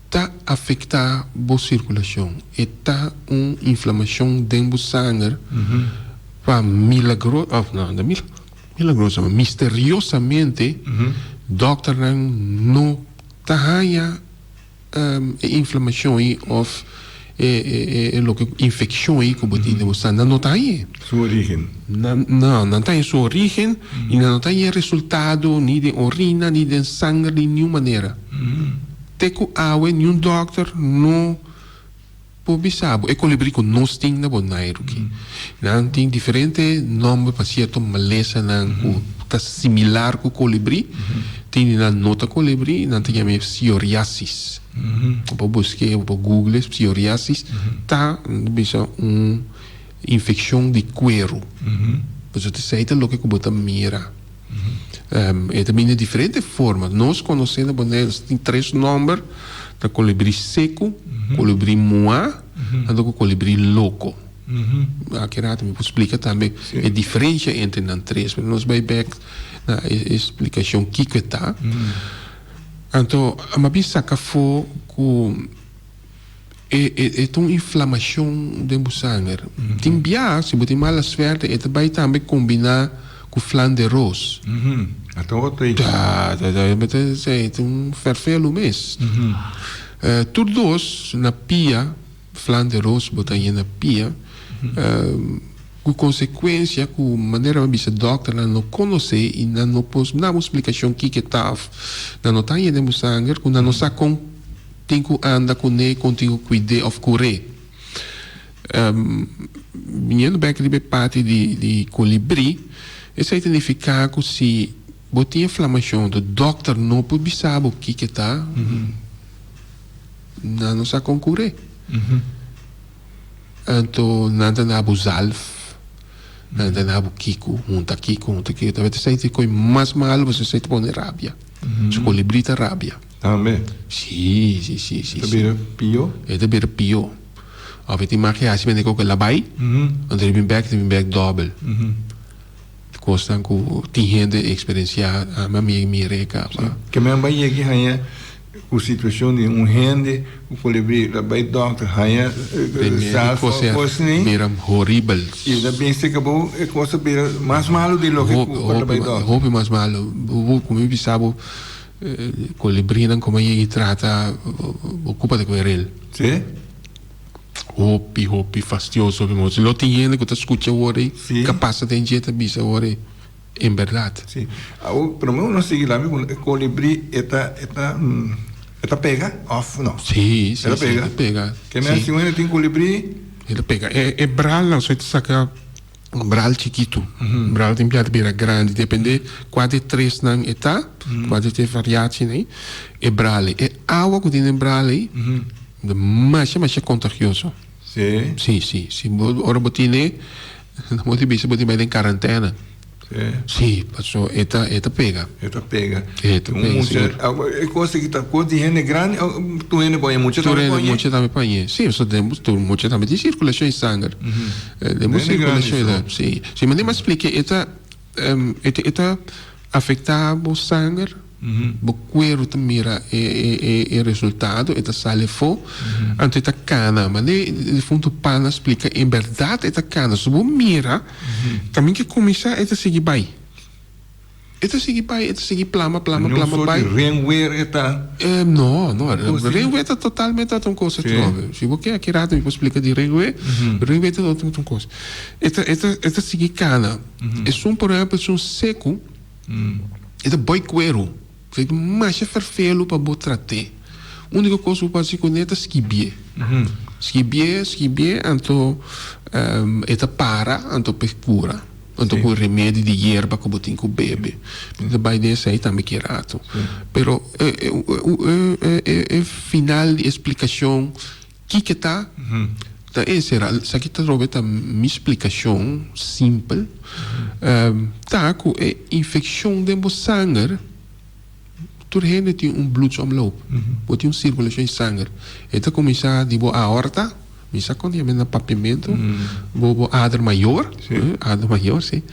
ta afektá bo sirkulashon. E ta un inflamashon den bo sanger pa milagro, òf no, no milagroso, ma misteriosamente dòkternan no ta haña e inflamashon ei òf e loke infekshon ei ku bo tin den bo sanger. Nan no ta hañ'é. Su orígen. Nan, no, nan ta haña su orígen i nan no ta haña e resultado ni den orina ni den sanger di niun manera. Te ku awe niun dòkter no por bisa bo e kolibrí ku nos tin na Bonairu ki. Nan tin diferente nòmber pa sierto malesanan ku ta similar ku kolibrí. Tin di nan no ta kolibrí, nan ta yama e psoriasis. Bo por busk'é, bo por google psoriasis ta bisa un infekshon di kueru. Pasobra esei ta loke ku bo ta mira. E ta bini den diferente forma. Nos konosé na Boneiru tin tres nòmber, ta kolibrí seku, kolibrí muá, anto ku kolibrí loko. Aki rato mi por splika tambe e diferensha entre nan tres, pero nos bai bèk na e splikashon kiko e ta. Anto mi a bin saka afó ku. E e ta un inflamashon den bo sanger. Tin bia, si bo tin mala suerte, e ta bai tambe kombiná ku flan de ros. A ta otro ei. Ta, ta, ta, ta, ta, ta un ferfelu mes. Tur dos na pia, flan de ros bo ta haña na pia. Ku konsekuensia ku manera mi a bisa dòkternan no konosé i nan no por duna bo splikashon kiko e ta òf nan no ta haña den bo sanger ku nan no sa kon tin ku anda kuné, kon tin ku kuid'é òf kur'é. Biniendo bèk riba e parti di kolibrí, esei ta nifiká ku si bo tin inflamashon, anto dòkter no por bisa bo kiko ta, nan no sa kon kur'é. Anto nan ta na bo zalf, nan ta na bo kiko, hunta kiko, hunta kiko. Tabata esei ta e koi mas malo pasobra esei ta pone rabia. Su kolibrí ta rabia. Tambe? Si, si, si, si. E ta bira pio? E ta bira pio. Of e tin mag e hasi mende ku el a bai, anto e bin bek, e ta bin bek dòbel. Kosnan ku tin hende eksperensiá, ami a mira e kaba. Ke men bai yega i haña ku situashon di un hende ku kolibrí ta bai dòkter haña sal for kos ni. Bira horibel. I ta bin seka bo e kos ta bira mas malu di loke ku ora ta bai dòkter. Hopi mas malu. Bo ku mi bisa bo kolibrinan komo a yega i trata bo kupa ta kuerel. Si. Hopi hopi fastioso hopi mozo. Lo tin hende ku ta skucha awor ei ka pasa den dje ta bisa awor ei en bèrdat. Si. Awor promé ku nos sigui lami ku e kolibrí e ta e ta e ta pega òf no? Si si si e ta pega. Ke men si un hende tin kolibrí. E ta pega. E bralnan so e ta saka. Un bral chikitu. Un bral tin piada bira grandi. Depende kua di e tresnan e ta, kua di e variacinan ei, e bral ei. E awa ku tin den bral ei ta masha masha kontagioso. Sí? Sí, sí. Si bo ora bo tine, bo tin bisa bo tin bai den karantena. Sí? Sí, paso e ta e ta pega. E ta pega. E ta pega, sigur. E kos aki ta kos di hende grandi o tur hende por haña? Mucha tambe por haña? Tur hende, mucha tambe por haña. Sí, pasobra den tur mucha tambe tin sirkulashon di sanger. Den bo sirkulashon ta, sí. Sí, manera mi a splika e ta e ta afektá bo sanger, bo kueru ta mira e e resultado, e ta sali afó, anto e ta kana. Manera e difuntu Pan a splika, en bèrdat e ta kana. Si bo mira, kaminda ke kuminsá e ta sigui bai. E ta sigui bai, e ta sigui plama, plama, plama bai. Un soort di ringweer e ta? No, no. Ringweer ta totalmente otro kos atrobe. Si bo ke aki rato mi por splika di ringweer. Ringweer ta otro kos. E ta, e ta, e ta sigui kana. Esun por ehempel, esun seku, e ta boi kueru. E ta masha ferfelu pa bo trat'é. Úniko kos ku bo por hasi kuné ta skibié. Skibié, skibié, anto e ta para, anto p'e kura. Anto ku remedi di yerba ku bo tin ku bebe. Mi ta bai den esei tambe ki rato. Pero e final di e splikashon kiko ta, ta ensera. Esaki ta robe ta mi splikashon simpel. Ta ku e infekshon den bo sanger, tur hende tin un bloedsomloop. Bo tin un sirkulashon di sanger. E ta kuminsá di bo aorta. Mi sa kon yama na papiamentu, bo bo ader mayor, ader mayor si,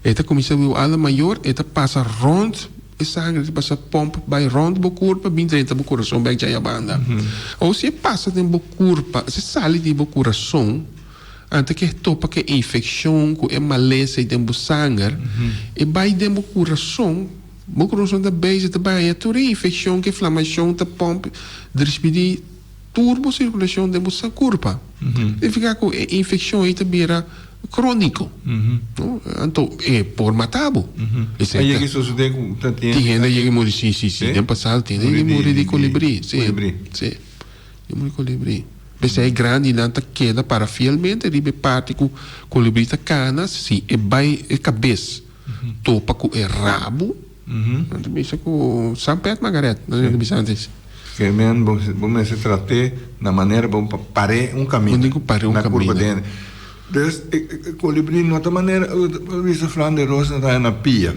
e ta kuminsá bo ader mayor, e ta pasa rònt e sangre ta pasa pòmp bai rònt bo kurpa bin drenta bo kurason bèk djaya banda. Awor si e pasa den bo kurpa, si e sali di bo kurason, anto ke topa ku e infekshon, ku e malesa ei den bo sanger, e bai den bo kurason, bo kurason ta bezig ta baña tur e infekshon ku e inflamashon ta pòmp despidí. Tur bo sirkulashon den bo kurpa. Signifiká ku e infekshon ei ta bira króniko. No? Anto e por mata bo. A yega e sosodé ku ta tin Tin hende a yega muri, si, si, si. Den pasado tin hende a yega muri di kolibrí. Si, si. Di muri kolibrí. P'esei e grandinan ta keda para fielmente riba e parti ku kolibrí ta kana, si e bai e kabes topa ku e rabu. Nan ta bisa ku San Pet Margaret, nan ta bisa antes. Ke men bo bo mester trat'é na manera bo pa par'é un kaminda. Bo tin ku par'é un Na kurpa kaminda. di hende. Dus e kolibrí no ta manera bo bisa Flan de Roos no ta haña na pia.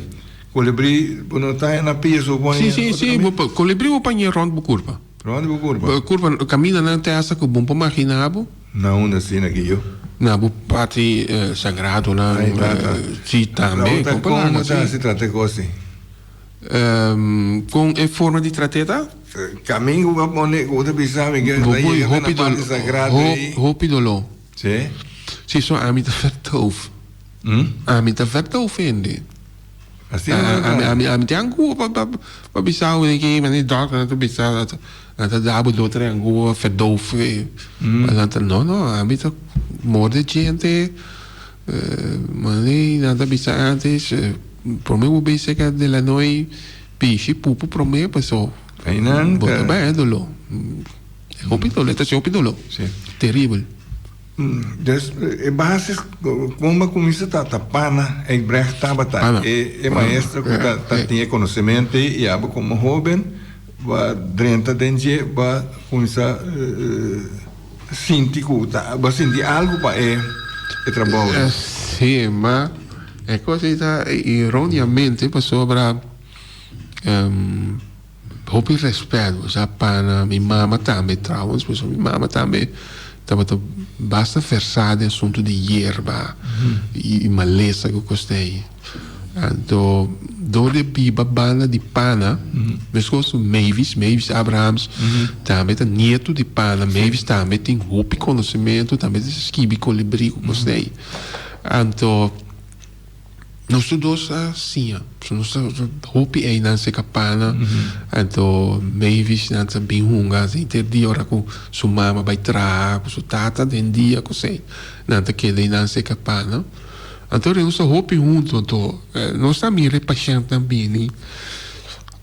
Kolibrí bo no ta haña na pia so bo Si haña si otro si kaminda. bo pa kolibrí bo pañ'é rònt bo kurpa. Rònt bo kurpa. Kurpa kamindanan te hasta ku bo por maginá bo. Na unda asina ki yo? Na bo parti sagradonan. Ay tata. Si tambe. Raúl ta kon bo ta hasi trata e kos ei? Kon e forma di trat'é ta? Kamin ku bo a pone ku bo ta bisa mi ke ta yega te na parti sagrado ei. Hopi doló. Si? Si so ami ta vertoof. Ami ta vertoof hende. Asina nan ta. Ami ami tin angu pa pa bisa bo ke mane dokter nan ta bisa nan ta da bo dokter angu pa verdoof nan ta no no ami ta morde djente. Mane nan ta bisa antes, prome bo bin serka de la noi pishi pupu prome paso bo ta bai dolo. Hopi dolo, e ta haci hopi dolo. Teribel. Dus e basis kon bo a kuminsa ta ta Pana Egbrecht tabata e maestro ku ta tin e konosementu ei i abo komo hoben bo a drenta den dje bo a kuminsa sinti ku ta bo a sinti algu pa e trabou ei. Si, ma e kos ei ta ironiamente pasobra Hopi respet bo sa pana mi mama tambe trouwens pasobra mi mama tambe tabata basta versa den asunto di yerba y malesa cu cos ei. Anto door di a biba banda di pana mescos cu Mavis, Mavis Abrahams tambe ta nieto di pana, Mavis tambe tin hopi conocimento tambe ta skibi colibri cu cos ei. Anto. Nos tur dos a siña. So nos ta hopi einan serka pana. Anto Mavis nan ta bin hunga henter dia ora ku su mama bai traha ku su tata den dia ku esei. Nan ta keda einan serka pana. Anto nos ta hopi huntu. Anto nos ta mira e pashèntnan bini.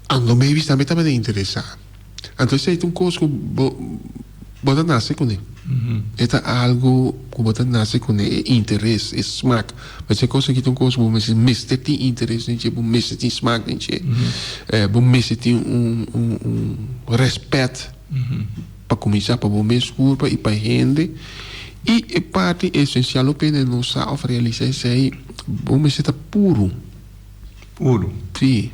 Anto Mavis tambe tabata interesá. Anto esei ta un kos ku bo bo ta nase kuné. E ta algu ku bo ta nase kuné, e interes, e smak. Pasobra e kos aki ta un kos ku bo mester mester tin interes den dje, bo mester tin smak den dje, bo mester tin un un un rèspèt pa kuminsá pa bo mes kurpa i pa hende. I e parti esensial hopi hende no sa òf realisá esei, bo mester ta puru. Puru. Sí.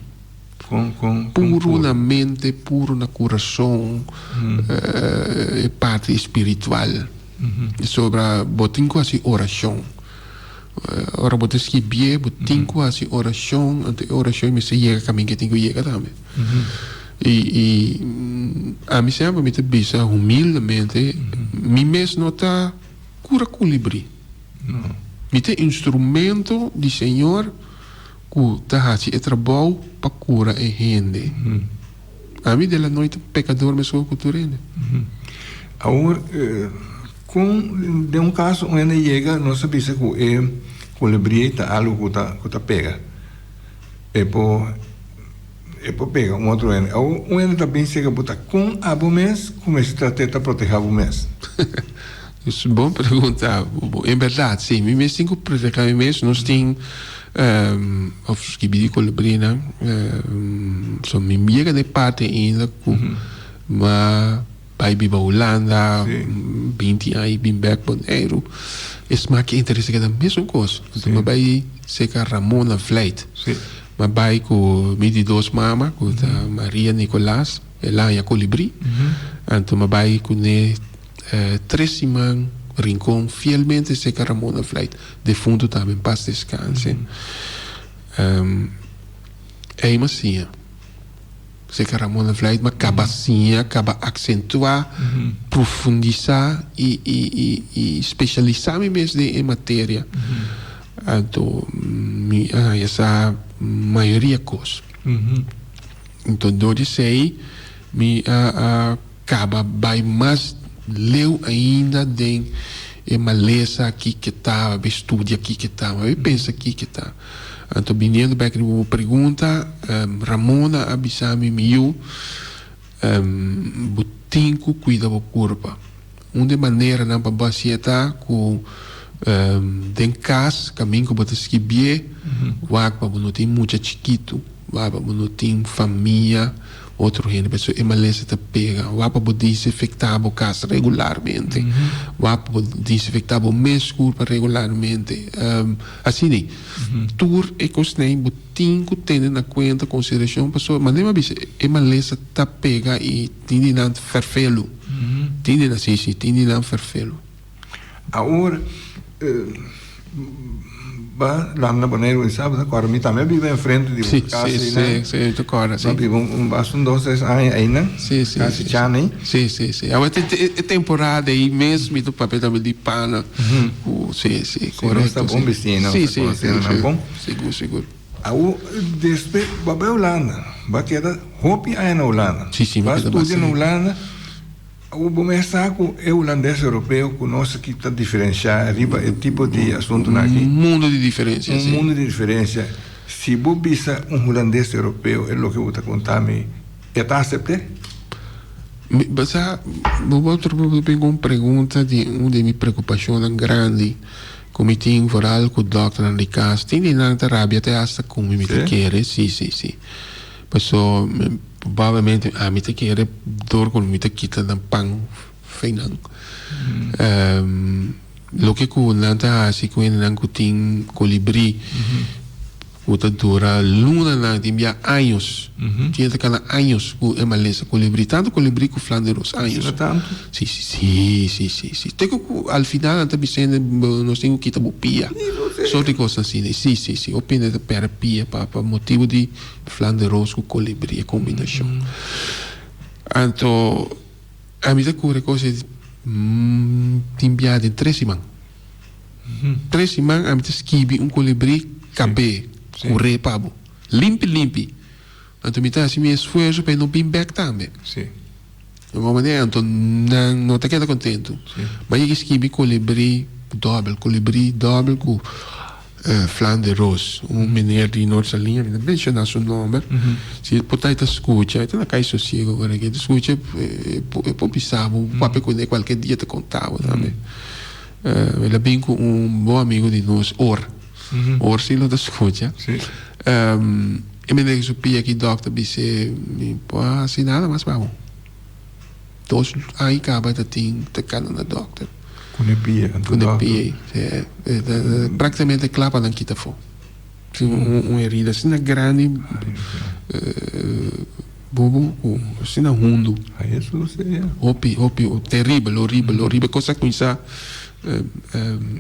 Kon, kon, kon Puru na mente, puru na kurason, e parti spiritual. Sobra bo tin ku hasi orashon. Ora bo ta skibié, bo tin ku hasi orashon, anto e orashon mester yega kaminda ke tin ku yega tambe. I, i ami semper mi ta bisa humildemente, mi mes no ta kura kulibrí. Mi ta instrumento di Señor. Ku ta haci e trabou pa cura e hende. Ami de la noite pecador mescos cu tur hende. Awor, con den un caso un hende yega nos ta bisa cu e colibri ta algo cu ta cu ta pega. E por e por pega un otro hende. Awor un hende ta bin cerca bo ta con abo mes cu mester trate ta proteha bo mes? Es un bon pregunta. En berdad, si, mi mes tin cu proteha mi mes. Nos tin of skibi di colibrinan. So mi yega na e parti ainda cu m'a bay biba Hulanda, binti aña y bin bek Boneiru. E smak y interes a keda mesun cos. Anto m'a bay cerca Ramona Vlijt. M'a bay cu mi di dos mama, cu ta Maria Nicolaas, el a haña colibri. Anto m'a bay cune. Tres siman Rincon fielmente seca Ramona Vlijt, defunto tambe, en paz descanse. Ey m'a siña seca Ramona Vlijt, m'a caba siña, caba accentua, profundisa y y y specialisa mi mes den e materia. Anto mi a haña sa mayoria cos. Anto door di esey mi a. Kaba bai mas leu ainda den e malesa kiko ta, bai studia kiko ta, bai pensa kiko ta. Anto biniendo bek riba bo pregunta, Ramona a bisa mi, mi yu, bo tin ku kuida bo kurpa. Un di e maneranan pa bo hasié ta ku den kas kamin ku bo ta skibié, wak pa bo no tin mucha chikitu, wak pa bo no tin famia. Otro hende pasobra e malesa ta pega. Wak pa bo disinfecta bo cas regularmente. Wak pa bo disinfecta bo mes curpa regularmente. Asina ei. Tur e cosnan ei bo tin cu tene na cuenta, consideracion, pasobra manera mi a bisa e malesa ta pega y tin di nan ferfelu. Tin di nan, si, si, tin di nan ferfelu. Awor ba landa Boneiru i sa bo ta kòrda mi tambe a biba enfrente di bo kas einan. Si, si, mi ta kòrda, si. Bo a biba un basta un dos tres aña einan, kasi Chana ei. Si, si, si. Awor e temporada ei mes mi ta papia tambe di pana ku si, si, korekto. Si, nos ta bon bisti einan, nos ta konosé nan bon. Sigur, sigur. Awor despues bo a bai Hulanda, bo a keda hopi aña na Hulanda. Si, si, mi a keda basta. Bo a studia na Hulanda. Awor bo mes sa ku e hulandes europeo ku nos aki ta diferenshá riba e tipo di asuntunan aki. Un mundu di diferensia, si. Un mundu di diferensia. Si bo bisa un hulandes europeo e loke bo ta konta mi, e ta asept'é? Mi, bo sa, bo bo otro bo bin ku un pregunta di un di mi preokupashonnan grandi ku mi tin vooral ku dòkternan di kas. Tin di nan ta rabia te asta ku mi, mi ta kere, si, si, si. Paso probablemente ami ta kere dor ku mi ta kita nan pan fei nan. Loke ku nan ta hasi ku hendenan ku tin kolibrí ku ta dura lunanan, tin bia años, tin ta kana años ku e malesa kolibrí, tantu kolibrí ku flanderos, años. Asina tantu? Si, si, si, si, si. Te ku al final nan ta bisa hende nos tin ku kita bo pia. Sort di kos asina. Si, si, si. Hopi hende ta pèrdè pia pa motibu di Flanderos ku kolibrí e kombinashon. Anto ami ta kore kos ei tin biaha den tres siman. Tres siman ami ta skibi un kolibrí kab'é kur'é pa bo. Limpi limpi. Anto mi ta hasi mi esfuerso pa e no bin bèk tambe. Di un manera anto nan no ta keda kontentu. Bo a yega skibi kolibrí dòbel, kolibrí dòbel ku Flan de Roos, un meneer di Noord Saliña, mi ta menshoná su nòmber, si e por ta e ta skucha, e ta na Kai Sosiego ora aki, e ta skucha e por bisa bo, bo papia kuné kualke dia ta konta bo tambe. El a bin ku un bon amigu di nos, Or, Or si lo ta skucha. E meneer ku su pia aki dòkter bis'é, mi por hasi nada mas pa bo. Dos aña kaba ta tin ta kana na dòkter. Ku ne pia anto Ku ne pia si. Praktikamente kla pa nan kita afó. Si un herida asina grandi bobo ku asina hundu. Ay Hesus ya. Hopi hopi teribel horibel horibel kos a kuminsá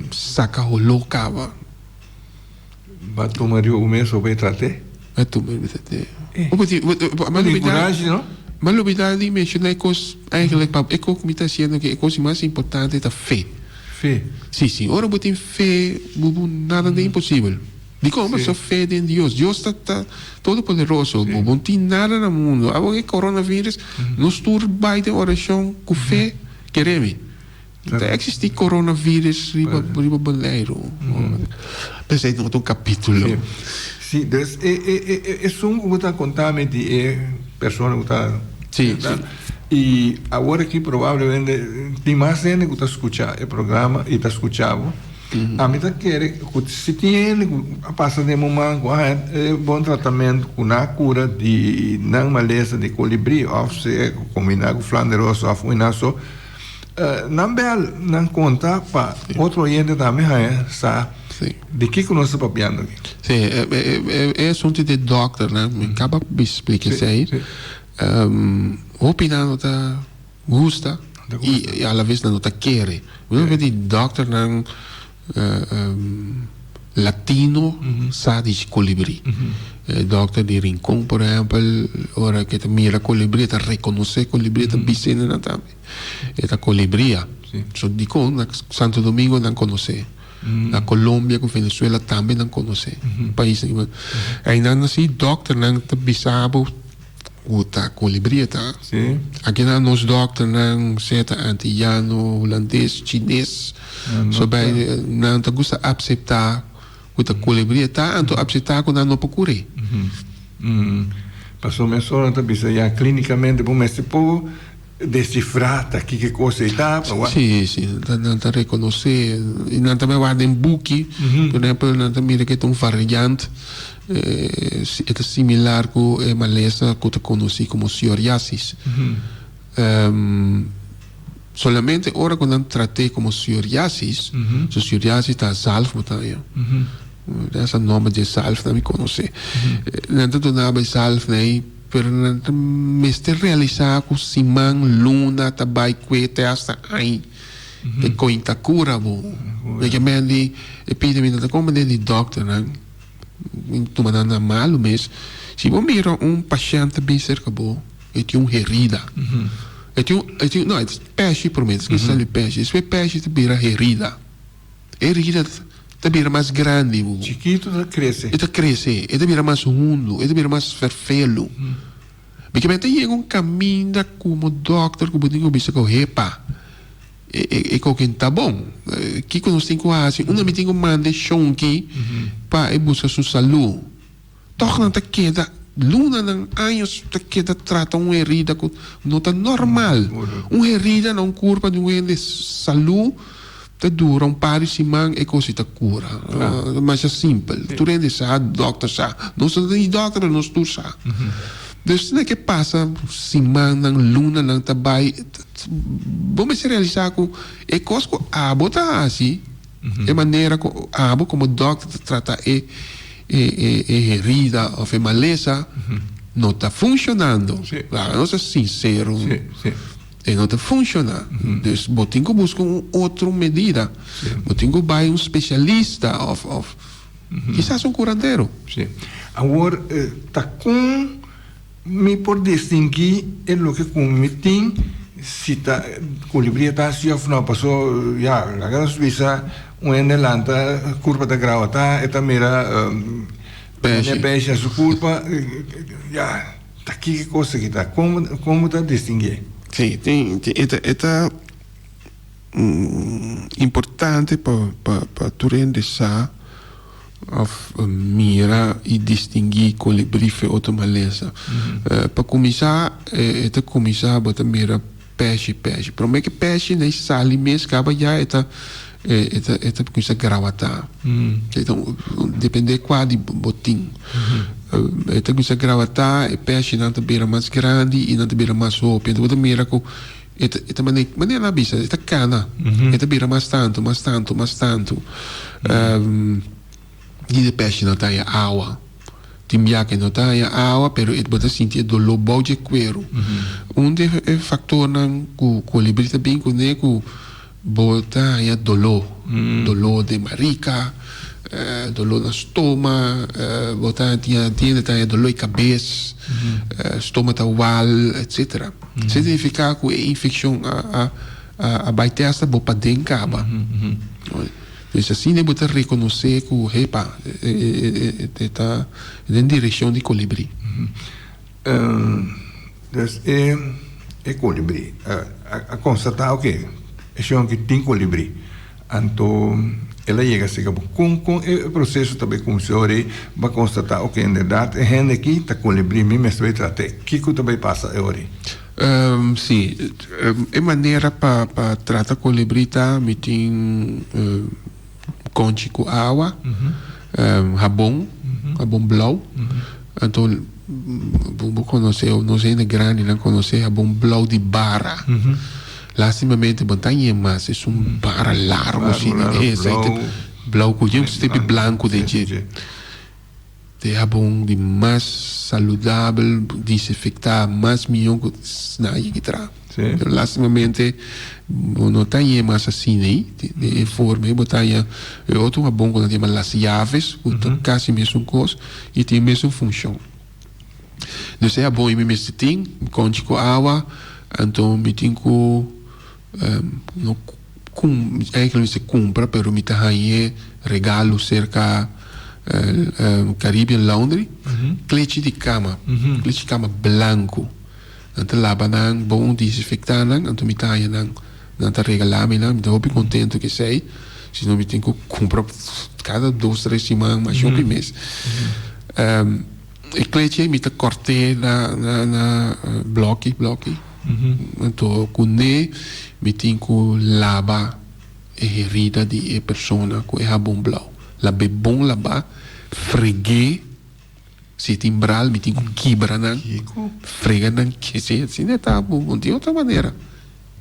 saka holó kaba. Ba tuma riba bo mes bo bay trat'é. Ba tuma riba trat'é. Tin kurashi no? M'a lubida di menshoná e kos eigenlijk pa e kos ku mi ta hasiendo aki e kos di mas importante ta fe. Fe. Si si ora bo tin fe bo bo nada ta imposibel. Dikon? Pasobra fe den Dios. Dios ta ta todopoderoso. Bo bo no tin nada na mundu. Awor e coronavirus nos tur bai den orashon ku fe kere mi. Ta existi coronavirus riba riba Boneiru. P'esei no ta un capítulo. Sí. Sí, dus e e e e esun ku bo ta konta mi di e persona ku ta Sí, sí. I awor aki probablemente tin mas hende ku ta skucha e programa i ta skucha bo. Ami ta kere ku si tin hende ku a pasa den bo man ku a haña e bon tratamentu ku nan a kura di nan malesa di kolibrí òf sea kombiná ku flanderos òf un inaso, Nan bel nan konta pa otro oyente tambe haña sa di kiko nos ta papiando aki. Sí, e asuntu di dòkternan, mi kaba di splika esei. Hopi nan no ta gusta i alaves nan no ta kere. Bo ta di dòkternan Latino sa di kolibrí. E dòkter di Rincon, por ehèmpel, ora ke ta mira kolibrí, e ta rekonosé kolibrí, e ta bis'é nan tambe. E ta kolibria. So dikon na Santo Domingo nan konosé. Na Colombia ku Venezuela tambe nan konosé. Paisnan. Einan si dòkternan ta bisa bo ku ta kolibria ta. Aki nan nos dòkternan sea ta antiyano, hulandes, chines. So bai nan ta gusta apseptá ku ta kolibria ta anto apseptá ku nan no por kur'é. Pasobra mesora nan ta bisa ya klínikamente bo mester por Descifrá ta kiko kos ei ta pa wak. Sí, sí, nan ta rekonosé i nan ta bai wak den buki. Por ehèmpel, nan ta mira ke ta un variant, e ta similar ku e malesa ku ta konosí komo psoriasis. Solamente ora ku nan trat'é komo psoriasis, so psoriasis ta zalf bo ta haña. Esa nòmber di e zalf nan mi konosé. Nan ta duna bo e zalf nei. Pero nan ta mester realisá ku siman, luna ta bai kue te hasta añ e koin ta kura bo. Mi ke men di e pidi mi no ta komprendé di dòkternan tuma nan na malu mes. Si bo mira un pashènt ta bin serka bo e tin un herida, e tin un e tin no e pèshi promé, ta sali pèshi, despues pèshi ta bira herida. E herida ta bira mas grandi. Chikitu ta krese. E ta krese, e ta bira mas hundu, e ta bira mas ferfelu. Mi ke mester yega un kaminda komo dòkter ku bo tin ku bisa ku hepa e e e koken ta bon. Kiko nos tin ku hasi? Unda mi tin ku manda e shonki pa e buska su salú? Tòg nan ta keda lunanan, años ta keda trata un herida ku no ta normal. Un herida na un kurpa di un hende salú ta dura un par di siman e kos ei ta kura. Ta masha simpel. Tur hende sa, dòkter sa. Nos no ta ni dòkter pero nos tur sa. Dus asina ke pasa simannan, lunanan ta bai, bo mester realisá ku e kos ku abo ta hasi, E manera ku abo komo dòkter ta trata e e herida òf e malesa no ta funshonando. Laga nos ta sinsero, e no ta funshoná. Dus bo tin ku buska un otro medida. Bo tin ku bai un spesialista òf òf kisas un kurandero. Awor ta kon Mi por distinguí e loke ku mi tin si ta kolibrí e ta hasi òf no. Paso ya, laga nos bisa un hende lanta kurpa ta grawatá, e ta mira e pèshi na su kurpa, ya, ta kiko kos aki ta? Kon kon bo ta distinguié? Sí, tin, e ta e ta importante pa pa pa tur hende sa. Of mira i distinguí kolibrí fe otro malesa. Pa kuminsá e ta kuminsá bo ta mira pèshi pèshi. Promé ke pèshi na e sali mes kaba ya e ta e ta e ta kuminsá grawatá. Dependé kua di bo tin. E ta kuminsá grawatá e pèshinan ta bira mas grandi i nan ta bira mas hopi. Enton bo ta mira ku E ta e ta mane manera nan a bisa e ta kana e ta bira mas tantu mas tantu mas tantu di de pèshi no ta haña awa tin bia ke no ta haña awa pero e bo ta sinti e doló bou dje kueru un di e faktornan ku kolibrí ta bin kuné ku bo ta haña doló doló den barika doló na stoma bo ta tin hende ta haña doló di kabes stoma ta wal etsetera. Significa cu e infeccion a a bay te hasta bo paden caba. Dus asina bo ta reconoce cu hepa e ta den direccion di colibri. Dus e e colibri a constata oke e shon aki tin colibri anto el a yega cerca bo con con e proceso ta bay cuminsa ora ey bo a constata oke inderdat e hende aki ta colibri mi mester bay trate kico ta bay pasa e ora ey? Si, e manera pa pa trata colibri ta mi tin conchi cu awa, habon, habon blauw, anto bo conoce nos hende grandinan conoce habon blauw di bara. Lastimamente bo ta ñe mas, es un bara largo asina, blauw cu un stepi blanco den dje. Te habon di mas saludabel, disinfecta mas miho cu na yegi tra. Pero lastimamente bo no ta ñe mas asina ey, den e forma ey bo ta haña e otro habon cu nan ta yama las llaves cu ta casi mesun cos y tin e mesun funcion. Dus e habon ey mi mester tin, conchi cu awa, anto mi tin cu no eigenlijk mi mester cumpra pero mi ta hañ'e regalo cerca Caribbean Laundry, klechi di cama, klechi di cama blanco. Nan ta laba nan bon, disinfecta nan, anto mi ta haña nan, nan ta regala mi nan, mi ta hopi contento cu esey, si no mi tin cu cumpra cada dos tres siman mas hopi mes. E klechi ey mi ta corte na na bloki bloki, anto cu ne mi tin cu laba e herida di e persona cu e habon blauw, lab'e bon laba, freg'e. Si tin bral mi tin ku kibra nan, frega nan, si asina e ta bo no tin otro manera.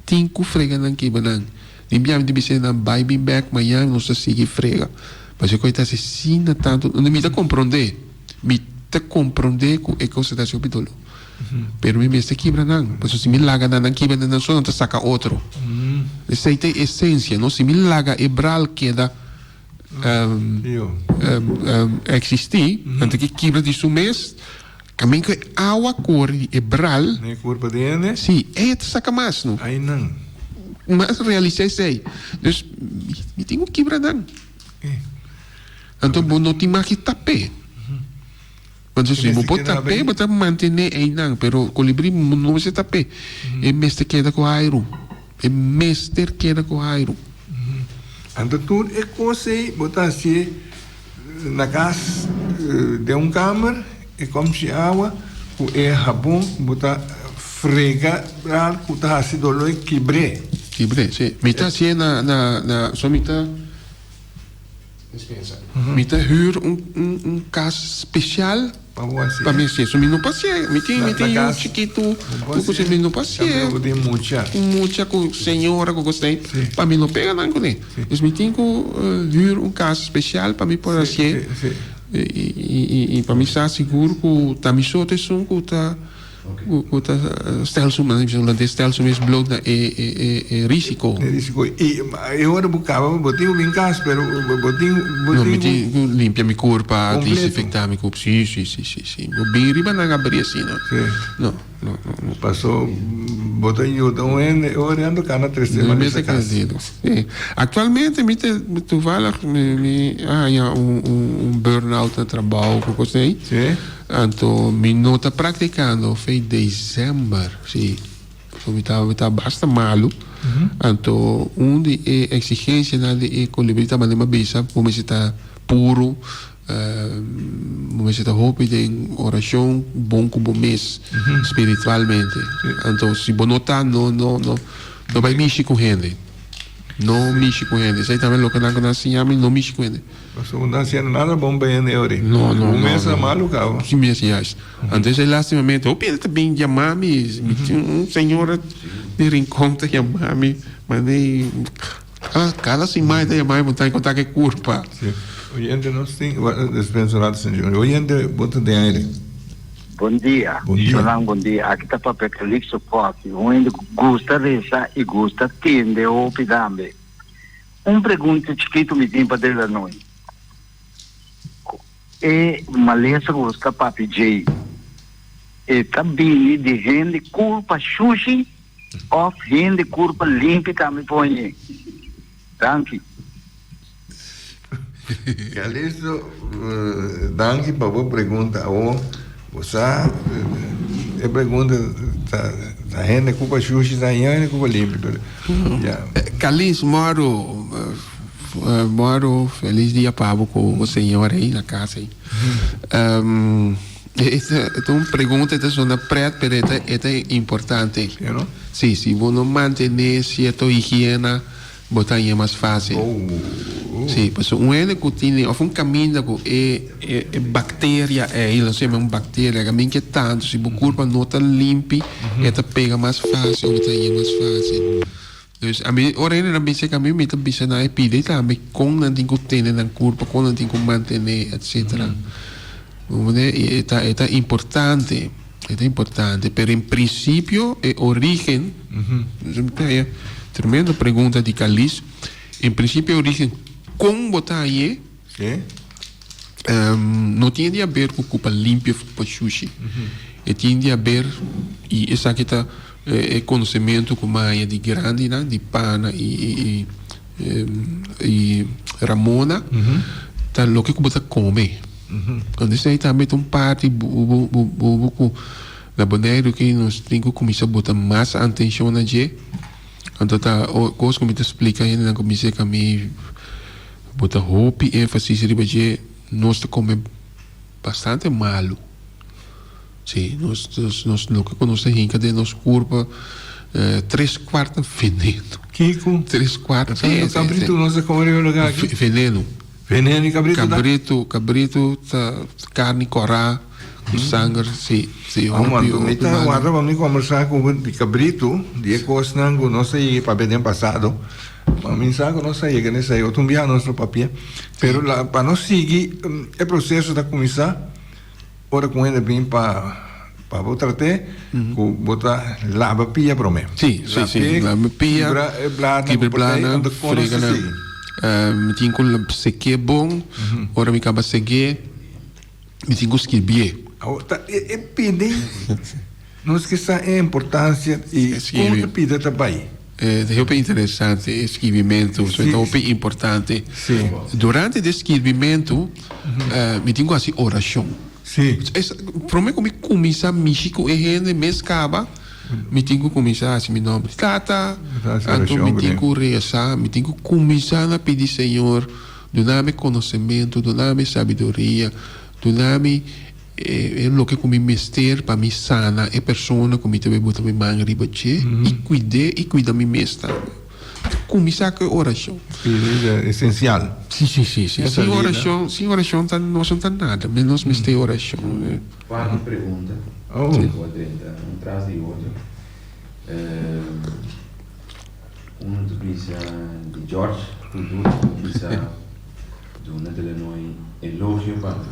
Tin ku frega nan kibra nan. Tin bia mi tin bisa nan bai bin bek mañan nos ta sigui frega. Pasobra ku e ta hasi asina tantu, mi ta komprondé, mi ta komprondé ku e kos ta hasi hopi doló. Pero mi mester kibra nan, pasobra si mi laga nan nan kibra nan so nan ta saka otro. Esei ta e esensia no, si mi laga e bral keda. Existi, anto ki kibra di su mes, kamin ku e awa kore di e bral. Ne kurpa di hende? Si, e ta saka mas no. Ai nan. Mas realisa esei. Dus, mi tin ku kibra nan. Anto bo no tin mag di tap'é. Want si bo por tap'é, bo ta mantené einan, pero kolibrí no mester tap'é. E mester keda ku airu. E mester keda ku airu. Anto tur e kos ei bo ta hasié na kas den un kamer, e kòmshi awa ku e habon ku bo ta frega bral ku ta hasi doló e kibr'é. Kibr'é, si. Mi ta hasié na na na so mi ta Dispensa. Mi ta huur un un un kas spesial Pa bo hasié. Pa mi hasié. So mi no por hasié. Mi tin mi tin yu chikitu ku ku mi no por hasié. Bo tin mucha. Ku mucha ku señora ku kos ei. Pa mi no pega nan kuné. Dus mi tin ku huur un kas spesial pa mi por hasié. I pa mi sa sigur ku ta mi so ta esun ku ta ku ta stel su mes stel su mes bloot na e e risiko. E risiko. I e ora bo kaba bo tin ku bin kas pero bo tin bo tin ku. No mi tin ku limpia mi kurpa, disinfektá mi kurpa. Si si si si si. Bo bin riba nan abri asina. Si. No no no. Paso bo ta yuda un hende e ora e ando kana trese mas di sa kas. Si. Aktualmente mi ta toevallig mi mi a haña un un burnout na trabou ku kos ei. Si. Anto mi no ta praktikando fe december, si. Pasobra mi ta mi ta basta malu. Anto un di e eksigensianan di e kolibri ta manera mi a bisa bo mester ta puru, bo mester ta hopi den orashon bon ku bo mes spiritualmente. Anto si bo no ta no no no no bai mishi ku hende. No mishi ku hende. Esei tambe loke nan ku nan a siña mi, no mishi ku hende. Pasobra bo no ta haciendo nada bon pa hende ori. No, no, Un no, mes no. malu caba. Si mes, juist. Anto esei lastimamente hopi hende ta bin yama mi. Mi tin un señora di Rincon ta yama mi, mane cada, cada siman e ta yama mi bo ta encontra ke curpa. Si. Oyente nos tin, despensa un rato señor. Oyente bo ta den aire. Bon dia. Bon dia. Shonan bon dia. Aki ta papia Calixto Coffie, un hende ku gusta resa i gusta tende hopi tambe. Un pregunta chikitu mi tin pa Delanoy. Ku e malesa ku bo sta papia djei, e ta bini di hende kurpa shushi òf hende kurpa limpi tambe por hañ'é? Danki. Calisto, danki pa bo pregunta. Awor, bo sa e pregunta ta ta hende ku pa shushi ta haña hende ku pa limpi, pero ya. Calis, moro, moro, felis dia pa bo ku bo señora ei na kas ei. E ta un pregunta, e ta sona pret, pero e ta e ta importante. Si, no? Si, si bo no mantene sierto higiena. Bo ta haña mas fácil. Sí, pasobra un hende ku tene òf un kaminda ku e e bakteria ei, lo sema un bakteria, kaminda ke tantu, si bo kurpa no ta limpi, e ta pega mas fácil, bo ta haña mas fácil. Dus ami ora hendenan bisa ku ami, mi ta bisa nan e pidi tambe kon nan tin ku tene nan kurpa, kon nan tin ku mantené, etcetera. E ta e ta importante, e ta importante, pero en principio e origen, tremendo pregunta di Calis, en principio e origen kon bo ta hañ'é, no tin di haber ku kupa limpio of kupa shushi, e tin di haber i esaki ta e konosementu ku mi a haña di grandinan, di Pana i i Ramona, ta loke ku bo ta kome. Entonces esei tambe ta un parti bo bo ku na Boneiru ki nos tin ku kuminsá bota mas atenshon na dje. Anto ta kos ku mi ta splika hendenan ku mi seka mi bota hopi énfasis riba dje, nos ta kome bastante malu. Sí, nos nos nos loke ku nos ta hinka den nos kurpa tres kuart ta veneno. Kiko? Tres kuart, sí, sí, sí. Kabritu nos ta kome riba lugar aki? Veneno. Veneno di kabritu ta? Kabritu, kabritu ta karni kòrá ku sanger, sí, sí, Amo, hopi, anto mi hopi ta malu. warda pa mi kombersá ku bo di kabritu, di e kosnan ku nos a yega papia den pasado. Ma mi sa ku nos a yega na esei, otro biaha nos lo papia. Pero la pa nos sigui e proseso ta kuminsá. Ora ku un hende bin pa pa bo trat'é, ku bo ta laba pia promé. Sí, sí, sí. Laba pia, kibra e blanan kibra ku por ta ei, blanan, anto kon nos frega ta nan. sigui? Mi tin ku sek'é bon, ora mi kaba sek'é, mi tin ku skirbié. Awor ta e e pidi, nos ke sa e importansia i kon e pida ta bai. E ta hopi interesante e skirbimentu, so e ta hopi importante. Sí. Durante di skirbimentu, mi tin ku hasi orashon. Sí. Es, promé ku mi kuminsá mishi ku e hende mes kaba, mi tin ku kuminsá hasi mi nòmber di Tata, anto mi tin ku resa, mi tin ku kuminsá na pidi Señor, duna mi konosementu, duna mi sabiduria, duna mi e loke ku mi mester pa mi sana e persona ku mi ta bai bota mi man riba dje i kuid'é i kuida mi mes tambe. Kuminsá ku e orashon. Esensial. Si, si, si, si. Sin orashon, sin orashon ta nos no ta nada. Nos mester orashon. Par di pregunta ku a drenta un tras di otro. Uno ta bisa di George Cultura ta bisa duna Delanoy elogio pa mi.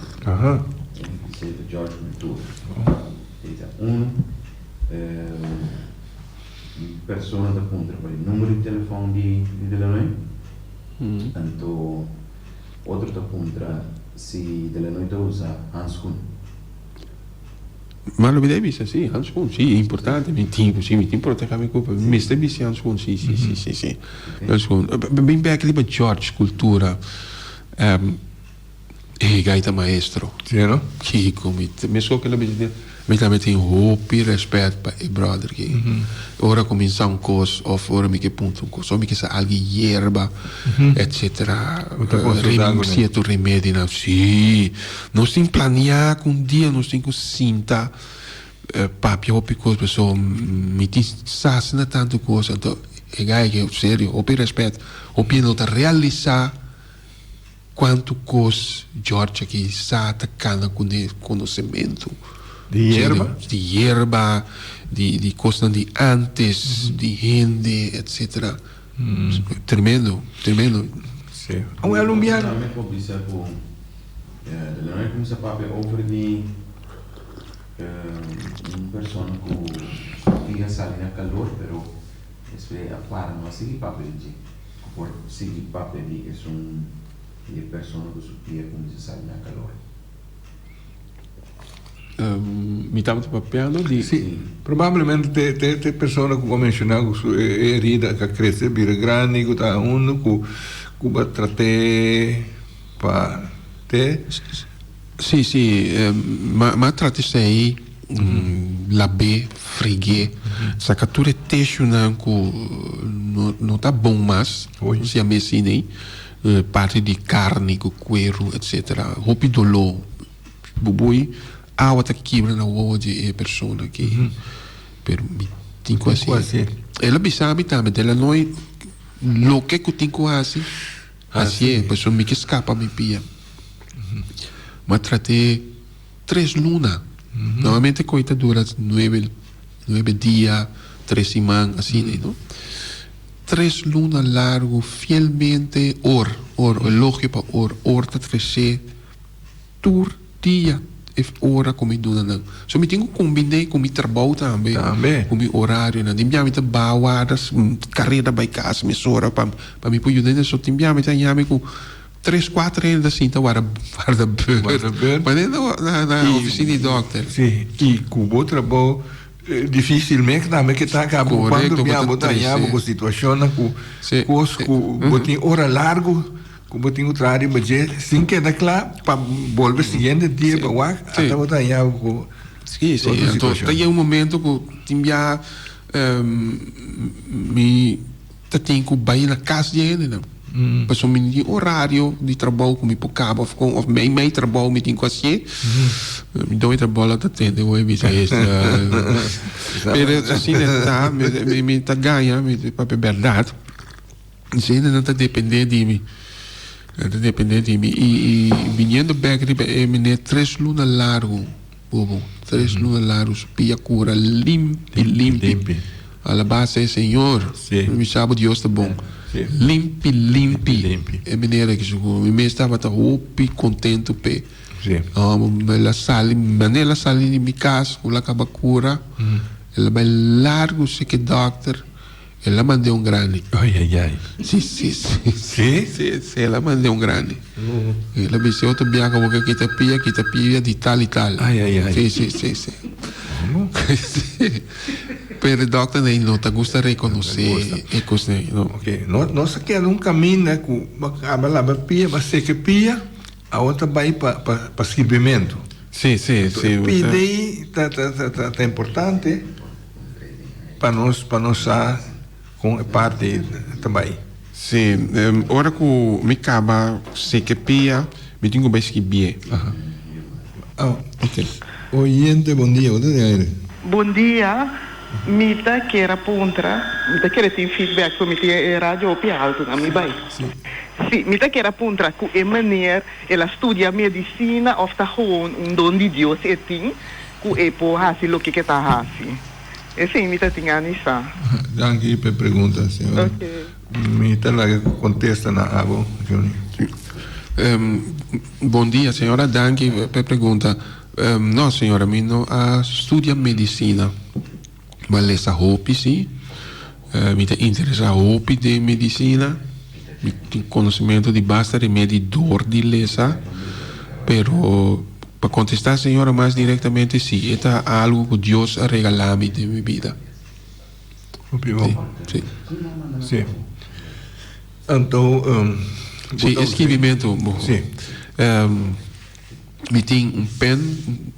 Esei ta George Cultura. Esei ta uno. Un persona ta puntra pa e numero di telefòn di Delanoy. Anto otro ta puntra si Delanoy ta usa hanskun. Ma lo mi debe bisa si, hanskun, si, importante, mi tin ku si, mi tin proteha mi kurpa, mi mester bisti hanskun, si, si, si, si, si, hanskun. Bin bek riba George Cultura, E gaita maestro. Si no? Kiko mi ta mesun ke lo bisa mi tambe tin hopi respet pa e brother ki. Ora ku mi sa un kos of ora mi ke puntra un kos of mi ke sa algu yerba etcetera Bo ta konsulta ku ne? Sierto remedinan si. Nos tin planea ku un dia nos tin ku sinta papia hopi kos pasobra mi tin sa asina tantu kos anto e gai ke serio hopi respet hopi no ta realisa. Cuanto cos George aki sa ta cana cu ne conocementu. Di yerba? Di yerba, di di cosnan di antes, di hende, etcetera. Tremendo, tremendo. Si. Awe algun biaha. Tambe por bisa cu Leonel cuminsa papia over di un persona cu su pia sali na calor pero despues a para no a sigui papia di dje. Ku por sigui papia di esun di e persona ku su pia kuminsá sali na kalor. Mi tabata papiando di. Sí, probablemente te te te persona ku bo a menshoná ku su e herida ka krese bira grandi ku ta hundu ku ku bo a trat'é pa te. Sí, sí, mi a trata esei, lab'é, frigu'é, saka tur e teshunan ku no ta bon mas, si a mester asina ei, parti di karni ku kueru etsetera, hopi doló, bubui, awa ta kibra na wowo di e persona aki, pero mi tin ku hasié. El a bisa mi tambe, Delanoy, loke ku tin ku hasi, Hasié, pasobra mi ke skapa mi pia. M'a trat'é tres luna. Normalmente koi ta dura nuebe, nuebe dia, tres siman, asina ei, no? Tres luna largu fielmente or, or, elogio pa or, or ta tres'é Tur dia e ora ku mi duna nan. So mi tin ku kombiné ku mi trabou tambe. Tambe. Ku mi orarionan. Tin bia mi ta baha warda kareda bai kas mesora pa pa mi por yuda hende. So tin bia mi ta haña mi ku tres kuater hende ta sinta warda warda beurt. Warda beurt. Manera na na ofisina di dòkter. Si, i ku bo trabou difisilmente tambe ke ta kaba ku kuantu bia bo ta haña bo ku situashonnan ku kos ku bo tin ora largu. Ku bo tin ku traha riba dje sin keda kla pa bolbe siguiente dia pa wak ata bo ta haña ku Sí, sí. Anto ta yega un momento ku tin bia mi ta tin ku bai na kas di e hendenan. Pasobra mi no tin orario di trabou ku mi por kaba òf kon òf mei mei trabou mi tin ku hasié. Mi doño trabou lo ta tende hoy bisa esta. Pero asina ta mi ta gaña mi ta papia bèrdat. Hendenan ta dependé di mi. Nan ta dependé di mi. I i biniendo bèk riba e meneer tres luna largu, bobo, tres luna largu su pia kura limpi, limpi. Limpi. Alabá sea e Señor. Sí. Mi sa bo Dios ta bon. Sí. Limpi, limpi. Limpi. E meneer aki su Mi mes tabata hopi kontentu p'e. Sí. El a sali, manera el a sali di mi kas ku el a kaba kura, el a bai largu seki dòkter. El a mand'é un grandi. Ay, ay, ay. Sí, sí, sí. Sí? Sí, sí, el a mand'é un grandi. El a bis'é otro biaha bo ke kita pia, kita pia di tal i tal. Ay, ay, ay. Sí, sí, sí, sí. Como? Sí. Pero e dokter ei no ta gusta rekonosé e kosnan ei, no. Ok, no, nos a keda un kaminda ku bo a kaba laba pia, bo a seka pia, awor ta bai pa, pa, pa skirbimentu. Sí, sí, sí. Pidi ta ta ta ta importante pa nos pa nos sa kon e parti ta bai. Sí, ora ku mi kaba seke pia, mi tin ku bai skibié. Aha. Ok. Oyente, bon dia. Bo ta den aire. Bon dia, mi ta kier a puntra, mi ta kere tin feedback so mi tin e radio hopi alto na mi bai. Si, mi ta kier a puntra ku e meneer el a studia medicina of ta gewoon un don di Dios e tin ku e por hasi loke ke ta hasi. Esei mi ta tin gana sa. Danki pa e pregunta, señora. Mi ta laga ku kontesta na abo, Johnny. Bon dia, señora. Danki pa e pregunta. No, señora, mi no a studia medicina. Mi a lesa hopi, si. Mi ta interesa hopi den medicina. Mi tin conocimento di basta remedi door di lesa. Pero pa contesta señora mas directamente, si, e ta algo cu Dios a regala mi den mi bida. Hopi bon. Si. Si. Anto, Si, e skibimento. Si. Mi tin un pen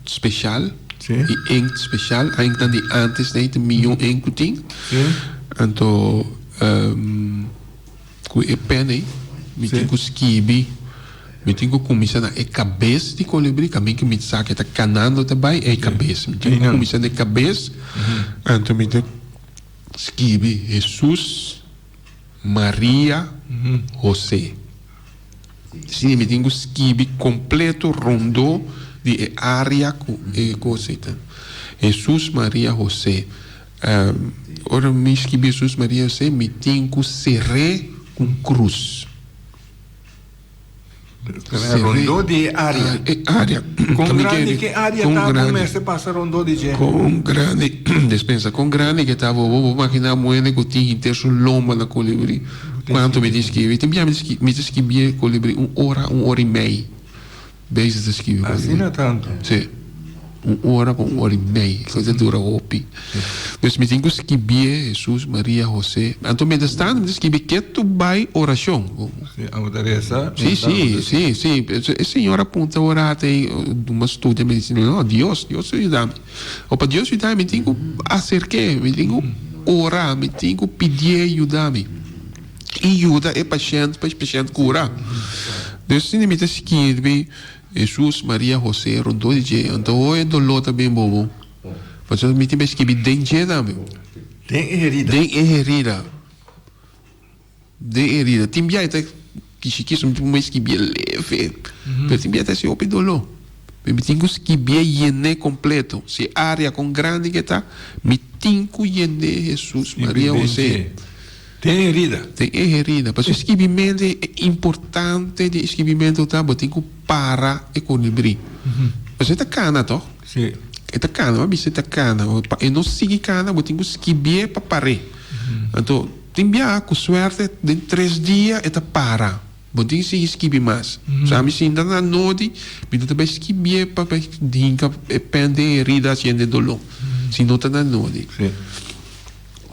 special y inkt special. A inknan di antes nei ta miyo ink cu tin. Anto cu e pen ei mi tin cu skibi. Mi tin cu cuminsa na e cabes di colibri. Caminda cu mi sa cu e ta canando ta bay e cabes. Mi tin cu cuminsa na e cabes. Anto mi ta skibi Jesus, Maria, Jose. Sí, mi tin ku skibi kompleto rondó di e área ku e kos ei ta. Hesus, Maria, Hosé. Ora mi skibi Hesus, Maria, Hosé, mi tin ku ser'é ku un krus. Rondó di e área. E área. Kon grandi ke área ta bo mester pasa rondó di dje? Kon grandi, despensa, kon grandi ke ta bo? Bo por imaginá muhé ku tin henter su lomba na kolibrí. Cuanto mi tin skibi? Tin bia mi ta skibi e colibri un ora, un ora y mei. Bezig ta skibi colibri. Asina tanto? Si. Un ora pa un ora y mei. Esaki ta dura hopi. Dus mi tin cu skibié Jesus, Maria, Jose. Anto mientras tanto mi ta skibi ketu bay oracion. Si, abo ta reza. Si, si, si, si. E señor a puntra ora ta ey duma studia medicina. No, Dios, Dios ta yuda mi. O pa Dios yuda mi, mi tin ku aserk'é, mi tin ku ora, mi tin ku pidié yuda mi i yuda e pashènt pa e pashènt kura. Dus asina mi ta skirbi Hesus, Maria, Hosé rondó di dje. Anto hoy e doló ta bin bobo. Pasobra mi tin pa skibi den dje tambe. Den e herida. Den e herida. Den herida. Tin bia e ta kishi-kishi, mi tin ku skibié leve. Pero tin bia ta hasi hopi doló. Mi tin ku skibié yené kompleto. Si e área kon grandi ke ta, mi tin ku yené Hesus, Maria, Hosé. Den herida. Den e herida. Pasobra e skibimentu e importante di e skibimentu ta bo tin ku para e kolibrí. Pasobra e ta kana tòg? Si. E ta kana, bo a bisa e ta kana. Pa e no sigui kana bo tin ku skibié pa par'é. Anto. Tin biaha ku suerte den tres dia e ta para. Bo tin sigui skibi mas. Sa mi sinta na nodi, mi no ta bai skibié pa bai hinka e pen den herida hasiendo e doló. Si no ta na nodi.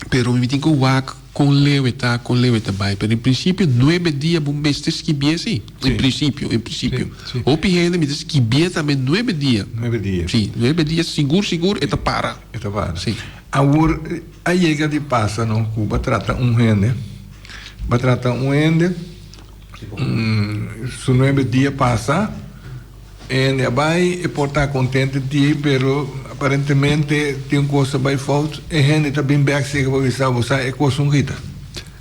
Pero mi tin ku wak kon leu e ta, kon leu e ta bai. Pero en prinsipio nuebe dia bo mester skibié si. En prinsipio, en prinsipio. Hopi hende mi ta skibié tambe nuebe dia. Nuebe dia. Si, nuebe dia sigur sigur e ta para. E ta para. Si. Awor a yega di pasa no ku bo a trata un hende, bo a trata un hende su nuebe dia pasa, e hende a bai, e por ta kontento di pero aparentemente tin un kos a bai fout, e hende ta bin bek seka pa bisa bo sa e kos un kita.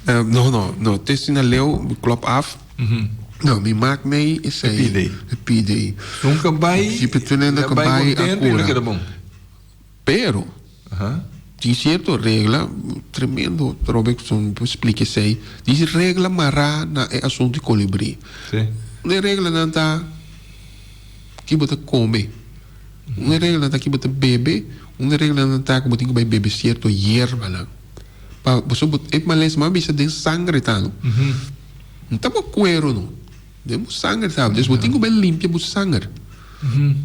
No, no, no, te asina leu, klop af, no, mi mak mei esei, E pidi. e pidi. Nunka bai, e bai kontento i lo keda bon. Pero, tin cierto regla, tremendo Robertson por splica esey, tin regla mará na e asunto di colibrí. Un e reglanan ta ki bo ta come, un e reglanan ta ki bo ta bebe, un e reglanan ta ku bo tin ku bai bebe cierto yerbanan. Pa pasobra bo e malesa mas bisa den sangre ta no. No ta bo cuero no. Den bo sanger ta. Dus bo tin ku bai limpia bo sanger.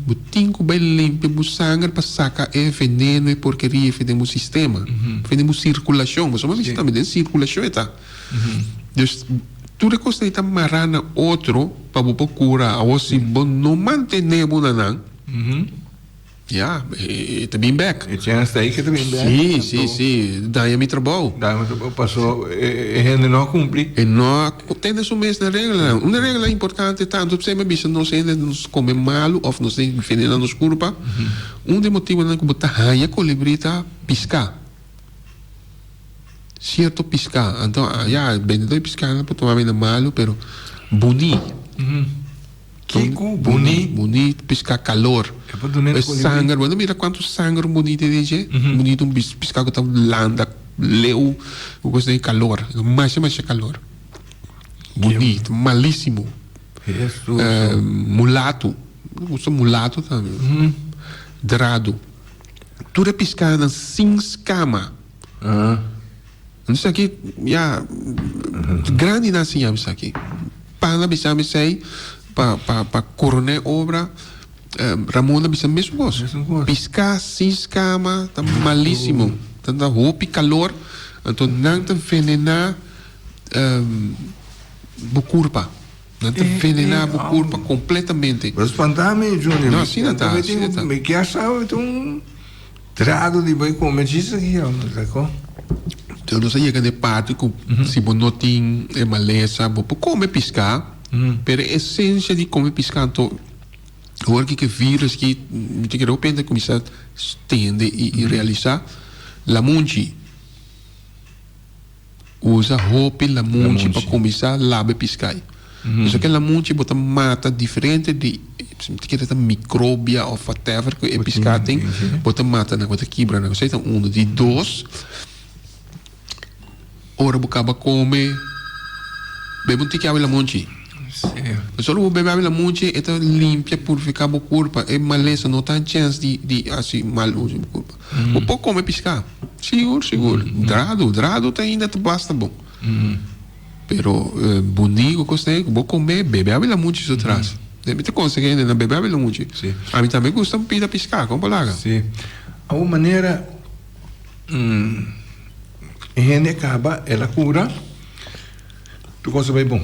Bo tin ku bai limpia bo sanger pa saka e veneno, e porkeria efe den bo sistema, efe den bo sirkulashon. Pasobra mi bisa tambe den sirkulashon e ta. Dus tur e kosnan ei ta mará na otro pa bo por kura. Awor si bo no mantené bo na nan. Ya, e ta bin bek. E chèns ta ei ku e ta bin bek. Sí, sí, sí. Daña mi trabou. Daña mi trabou paso e hende no a kumpli. E no a tene su mes na reglanan. Un regla importante ta, anto p'esei mi a bisa nos hende nos kome malu òf nos tin venena nos kurpa. Un di e motibunan ku bo ta haña kolibrí ta piská. Sierto piská. Anto, ya, bendedó di piskánan por tuma mi na malu, pero buní. Kiko buní? Buní piská kalor. E por dun'é E sanger, bo no mira kuantu sanger un buní tin den dje? Buní ta un piská ku ta landa leu ku kos den kalor. Masha masha kalor. Buní, ta malísimo. Hesus. Mulato, mi gusta mulato tambe. Drado. Tur e piskánan sin skama. Esaki ya grandi nan siña mi esaki. Pan a bisa mi esei pa pa pa coroné obra Ramon a bisa mesun cos. Pisca sin scama ta malisimo. Ta da hopi calor anto nan ta venena bo curpa. Nan ta venena bo curpa completamente. Bo spanta mi Junior. No asina ta asina ta. Mi kier sa mi ta un trado di bai come djis aki homber ta con. Entonces nos a yega na e parti cu si bo no tin e malesa bo por come pisca pero e esencia di come pisca anto awor ki e virus ki mi ta kere hopi hende a cuminsa tende y realisa lamunchi. Usa hopi lamunchi pa kuminsá laba e piskai. Pasobra ku e lamunchi bo ta mata diferente di mi ta kere ta mikrobia òf whatever ku e piská tin, bo ta mata nan, bo ta kibra nan. Esei ta unu. Di dos, ora bo kaba kome, bebe un tiki awa di lamunchi. Pasobra bo bebe awa di lamunchi e ta limpia, purifiká bo kurpa. E malesa no ta chèns di hasi mal uso di bo kurpa. Bo por come pisca, sigur sigur, drado, drado ta ainda ta basta bon. Pero bundi cu cos cu bo come, bebe abila mucho su tras. Mi ta conseha hende nan bebe abila mucho. Ami tambe gusta un pida pisca, con bo laga? Si. Awo manera e hende a caba, el a cura, tur cos a bay bon.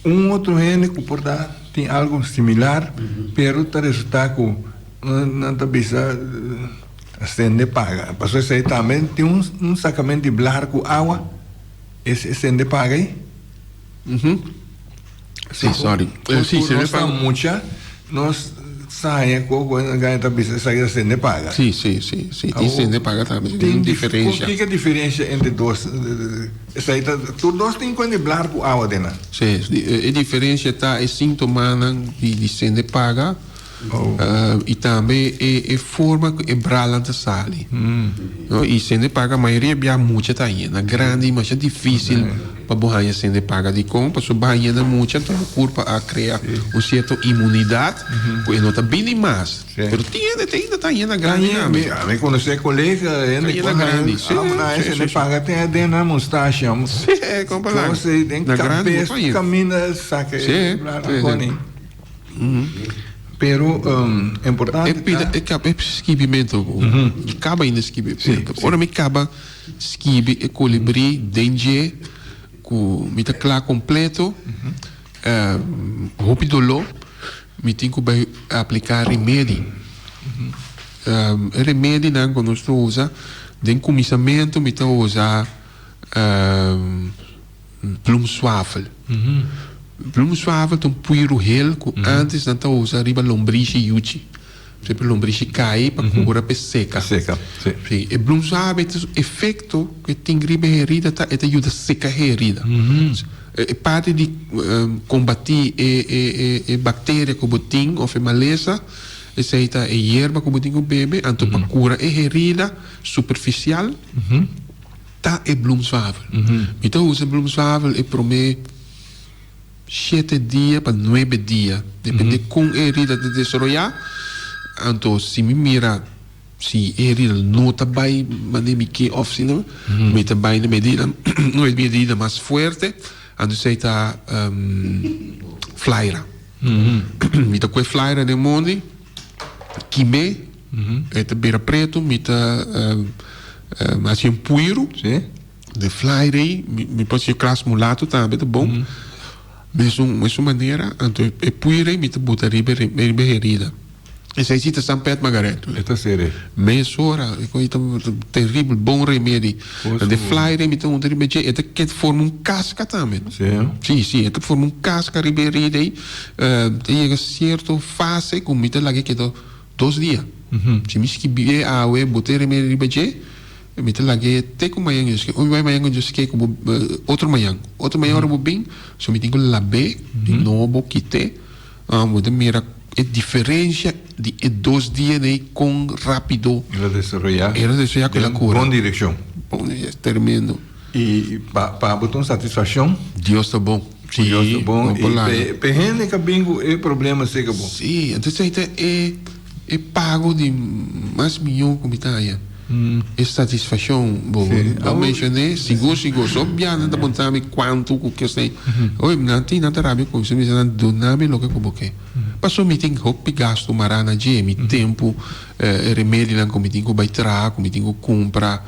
Un otro hende ku por ta tin algu similar, pero ta resultá ku nan ta bisa sende paga. Pasobra esei tambe tin un sakamento di blar ku awa, e sende paga ei. Sí, sorry. Sí, sende paga. Nos ta mucha, nos sa haña ku nan ta bisa esaki ta sende paga. Sí, sí, sí, sí. Tin sende paga tambe. Tin diferensha. Kiko e diferensha entre dos? Esei ta tur dos tin ku blar ku awa den nan. Sí, e diferencia ta e sintomanan di sende paga i tambe e forma ku e bralnan ta sali. No, i sende paga mayoria bia mucha ta haña. Na grandi masha dificil pa bo haña sende paga. Dikon? Pasobra bo haña na mucha anto bo kurpa a krea un sierto inmunidat ku e no ta bini mas. Pero tin hende te ainda ta yena grandi tambe. Mi conoce colega hende cu a hende ne paga te den nan mustache. Sí, compa lang. Den cabes caminda saca e coni. Pero importante ta. E caba e skibimento. Mi caba ainda skibi. Ora mi caba skibi e colibri den dje cu mi ta cla completo. Hopi dolo. Mi tin ku bai apliká remedi. E remedinan ku nos ta usa, den kuminsamentu mi ta usa bloemswafel. Bloemswafel ta un puiru hel ku ántes nan ta usa riba lombrishi yuchi. Semper lombrishi kai pa kura pa e seka. Sí, e bloemswafel su efekto ku e tin riba e herida ta e ta yuda seka e herida. E parti di kombatí e e bakteria ku bo tin òf e malesa, esei ta e yerba ku bo tin ku bebe, anto pa kura e herida superfisial ta e bloemswavel. Mi ta usa bloemswavel e promé shete dia pa nuebe dia, depende kon e herida ta desaroyá, anto si mi mira. Si e herida no ta bai manera mi ke of si no, mi ta bai na medida, un medida mas fuerte, anto esei ta flaira. Mi ta kue flaira den mondi, kim'é, e ta bira pretu, mi ta hasi un puiru den flaira ei, mi por hasi klas mulato tambe ta bon. Mesun mesun manera anto e puire mi ta buta riba riba e herida. Esei si ta san pet Margaret. E ta sere. Mesora e kos ta terribel bon remedi. De fly mi ta hunta riba dje e ta ket forma un kaska tambe. Si. Si si e ta forma un kaska riba e herida ei. Ta yega sierto fase ku mi ta laga e keda dos dia. Si mi skibi e awe bota e remedi riba dje. Mi ta lag'é te ku mañan Dios ke. Omi bai mañan ku Dios ke ku bo otro mañan. Otro mañan ora bo bin, so mi tin ku lab'é di nobo, kit'é. Bo ta mira e diferensia di e dos dianan kon rápido El a desaroyá. El a desaroyá ku el a kura. Den bon direkshon. Bon direkshon, tremendo. I pa bo ta un satisfakshon. Dios ta bon. Ku Dios ta bon. I pa e hende ka bin ku e problema seka bo. Sí, entonces ei ta e e pago di mas mihó ku mi ta haña. E satisfakshon bo bo menshoné sigur sigur. So bia nan ta puntra mi kuantu ku kes ei. Oye nan tin nan ta rabia ku mi. Mi bisa nan duna mi loke ku bo ke. Pasobra mi tin hopi gastu mará na dje. Mi tempu, e remedinan ku mi tin ku bai traha, ku mi tin ku kumpra.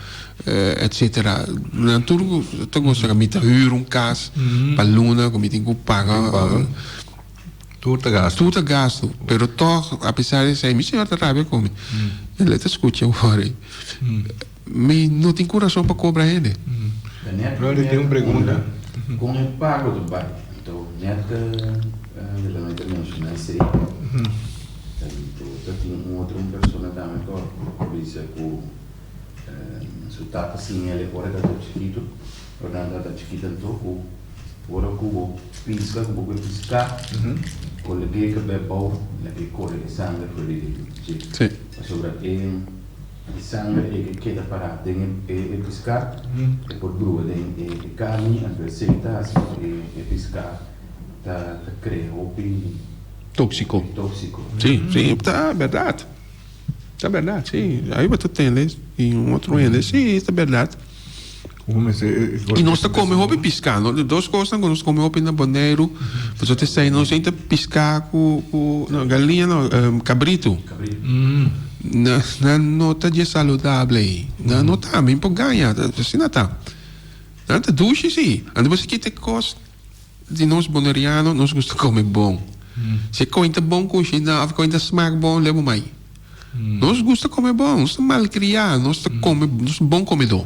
Etcetera. Nan tur ta gosa mi ta huur un cas pa luna cu mi tin cu paga. Tur ta gasto. Tur ta gasto. Pero toch a pesar di esey mi señor ta rabia cu mi. El ta scucha awor ey. Mi no tin curason pa cobra hende. Brother tin un pregunta. Con e pago ta bay? Anto net Delano ta menciona esey. Anto ta tin un otro persona tambe cu a bisa cu. Su tata siña el ora e tabata chikitu, ora nan tabata chikit anto ku ora ku bo piska, ku bo kue piská, ku lag'é kab'é bou, lag'é kore e sanger for di dje. Pasobra e sanger ei ke keda pará den e piská, e por brua den e karni, anto esei ta hasi ku e piská ta krea hopi Tóksiko. Tóksiko. Sí, sí, ta bèrdat. Ta berdad, si. Ahí bo ta tende di un otro hende, si, ta berdad. I nos ta kome hopi piská, no? Dos kosnan ku nos kome hopi na Boneiru, pasobra ta esei nos ta piská ku, ku, no, galiña no, kabritu. Na, nan no ta dje saludable ei. Nan no ta, mi por gaña, asina ta. Nan ta dushi, si. Anto bo si kita e kos. Di nos boneriano nos gusta come bon. Si e coin ta bon cushina of e coin ta smaak bon lebo mai. Nos gusta come bon, nos ta malcria, nos ta come, nos ta bon comedor.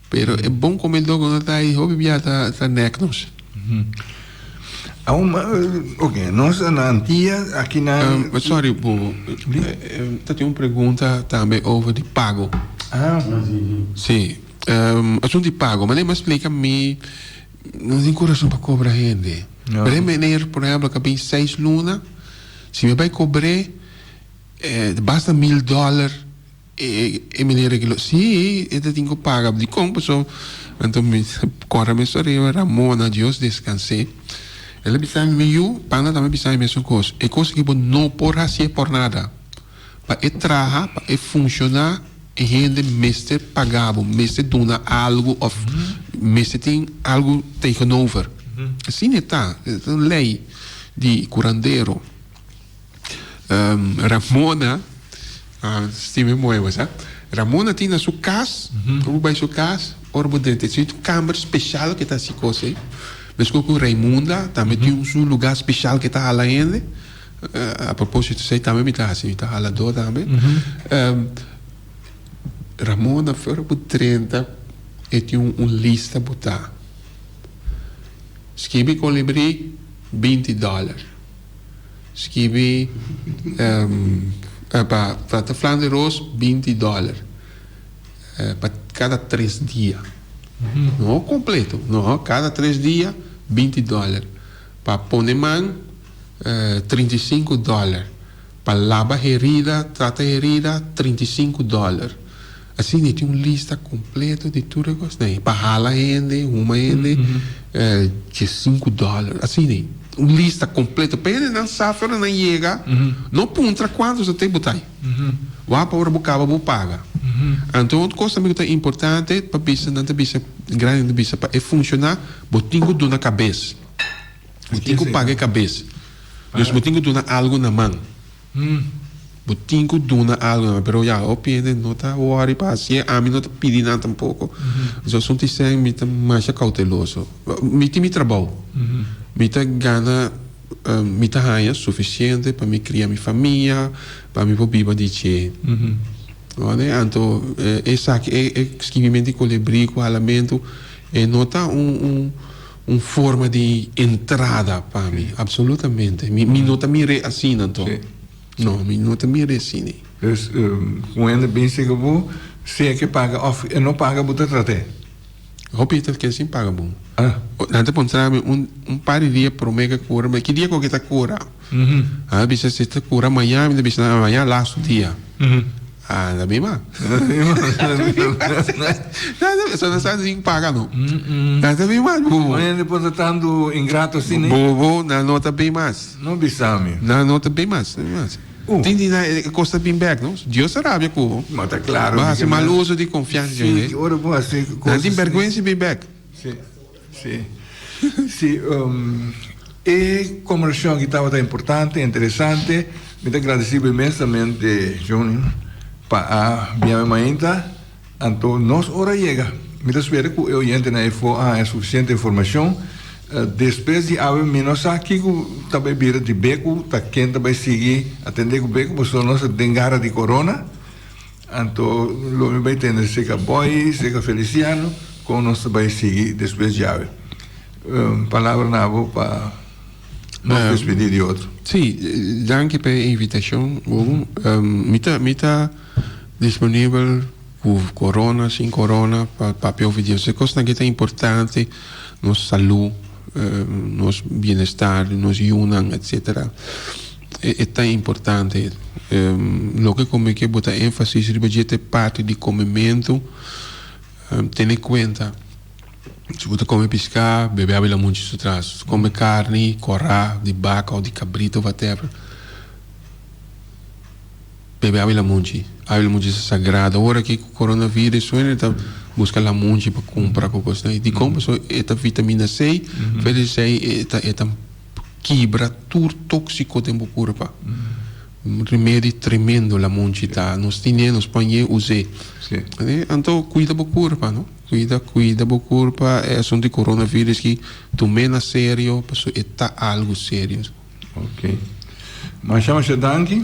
Pero e bon comedor cu no ta ahi hopi bia ta ta nek nos. Aun ok nos na Antia aki na. Sorry Bobo, ta tin un pregunta tambe over di pago. Ah. Si, asunto di pago, manera mi a splica mi. No tin kurason pa kobra hende. Pero e meneer, por ehempel, ka bin seis luna, si mi bai kobr'é, basta mil dòler e meneer a kilo. Sí, e ta tin ku paga. Dikon? Pasobra anto mi kòrda mes ariba Ramona, Dios deskans'é, el a bisa mi, mi yu, Panda tambe a bisa mi mesun kos, e kos aki bo no por hasié por nada. Pa e traha, pa e funshoná, e hende mester paga bo, mester duna algu òf mester tin algu tegenover. Asina e ta, e ta un lei di kurandero. Ramona, stima e moe bo sa, Ramona tin na su kas, ora bo bai su kas, ora bo drenta, tin un kamber speshal ku e ta hasi kos ei. Meskos ku Raimunda tambe tin su lugá speshal ku e ta hala hende. A propósito, esei tambe mi ta hasi, mi ta haladó tambe. Ramona, for bo 30, e tin un lista botá. Skibi kolibrí, 20 dòler. Skibi pa trata flan di ros, 20 dòler. Pa kada tres dia. No kompleto, no, kada tres dia, 20 dòler. Pa pone man. 35 dòler. Pa laba herida, trata herida, 35 dòler. Asina e tin un lista kompleto di tur e kosnan ei. Pa hala hende, huma hende, 15 dòler. Asina ei. Un lista kompleto. Pa hendenan sa fe ora nan yega, no puntra kuantu sa te bo ta ei. Wak pa ora bo kaba bo paga. Anto otro kos tambe ku ta importante pa bisa, nan ta bisa, grandinan ta bisa, pa e funshoná bo tin ku duna kabes. Bo tin ku paga e kabes. Dus bo tin ku duna algu na man. Bo tin ku duna algu na man. Pero ya, hopi hende no ta wòri pa hasié. Ami no ta pidi nan tampoko. So asuntu di sèn mi ta masha kouteloso. Mi tin mi trabou. Mi ta gana, mi ta haña sufisiente pa mi kria mi famia, pa mi por biba di dje. Wak anto esaki e skibimento di kolibrí ku halamentu e no ta un un forma di entrada pa mi, absolutamente. Mi mi no ta mir'é asina anto. No, mi no ta mir'é asina. Dus ku hende bin sega bo, si e ke paga òf e no paga bo ta trat'é? Hopi ta keda sin paga bo. Nan ta puntra mi un un par di dia prome ke kura, ma ki dia ku ke ta kura? Nan a bisa si ta kura maña, mi ta bisa nan maña lastu dia. Ah, nan ta bin mas. So nan sa sin paga no. Nan ta bin mas bobo. Un hende por ta tantu ingrato asina? Bobo, nan no ta bin mas. No bisa mi. Nan no ta bin mas, bin mas. Tin di nan e kos ta bin bek no. Dios ta rabia ku bo. Ma ta klaro. Bo hasi mal uso di konfiansa. Si, ora bo hasi kos. Nan tin bèrgwensa bin bek. Si, si. Si, e kombersashon aki tabata importante, interesante. Mi ta gradisí bo inmensamente, Joni, pa a bia mi mainta. Anto nos ora yega. Mi ta spera ku e oyentenan efo a haña sufisiente informashon. Despues di awe mi no sa kiko ta bai bira di Beku, ta ken ta bai sigui atendé ku Beku, pasobra nos ta den gara di korona. Anto lo mi bai tende serka Boy, serka Feliciano, kon nos ta bai sigui despues di awe. Palabra na bo pa nos despedí di otro. Sí, danki pa e invitashon, Hugo. Mi ta, mi ta. Disponibel ku korona, sin korona, pa papia over di esei kosnan ki ta importante, nos salú, nos bienestar, nos yunan, etsetera. E ta importante. Loke ku mi ke bota énfasis riba dje ta e parti di komementu. Tene kuenta, si bo ta kome piská, bebe awa lamunchi su tras. Si kome karni, kòrá, di baka òf di kabrito, whatever. Bebe awa lamunchi. Awa lamunchi ta sagrado. Awor aki ku coronavirus su hende ta buska lamunchi pa kumpra ku kosnan. I dikon? Pasobra e ta vitamina C. Verder esei e ta e ta kibra tur tóksiko den bo kurpa. Un remedi tremendo lamunchi ta. Nos tin'é, nos pañ'é, us'é. Anto kuida bo kurpa no. Kuida, kuida bo kurpa. E asuntu di coronavirus aki tum'é na serio pasobra e ta algu serio. Ok. Masha masha danki.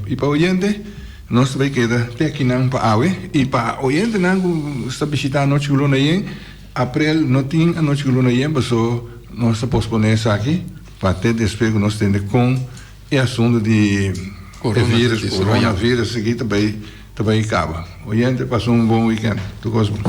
I pa oyente, nos ta bai keda te akinan pa awe. I pa oyentenan ku sta bishita Anochi ku Luna Yen, aprel no tin Anochi ku Luna Yen paso nos ta posponé esaki pa te despues ku nos tende kon e asuntu di e virus, coronavirus aki ta bai ta bai kaba. Oyente, pasa un bon weekend. Tur kos bon.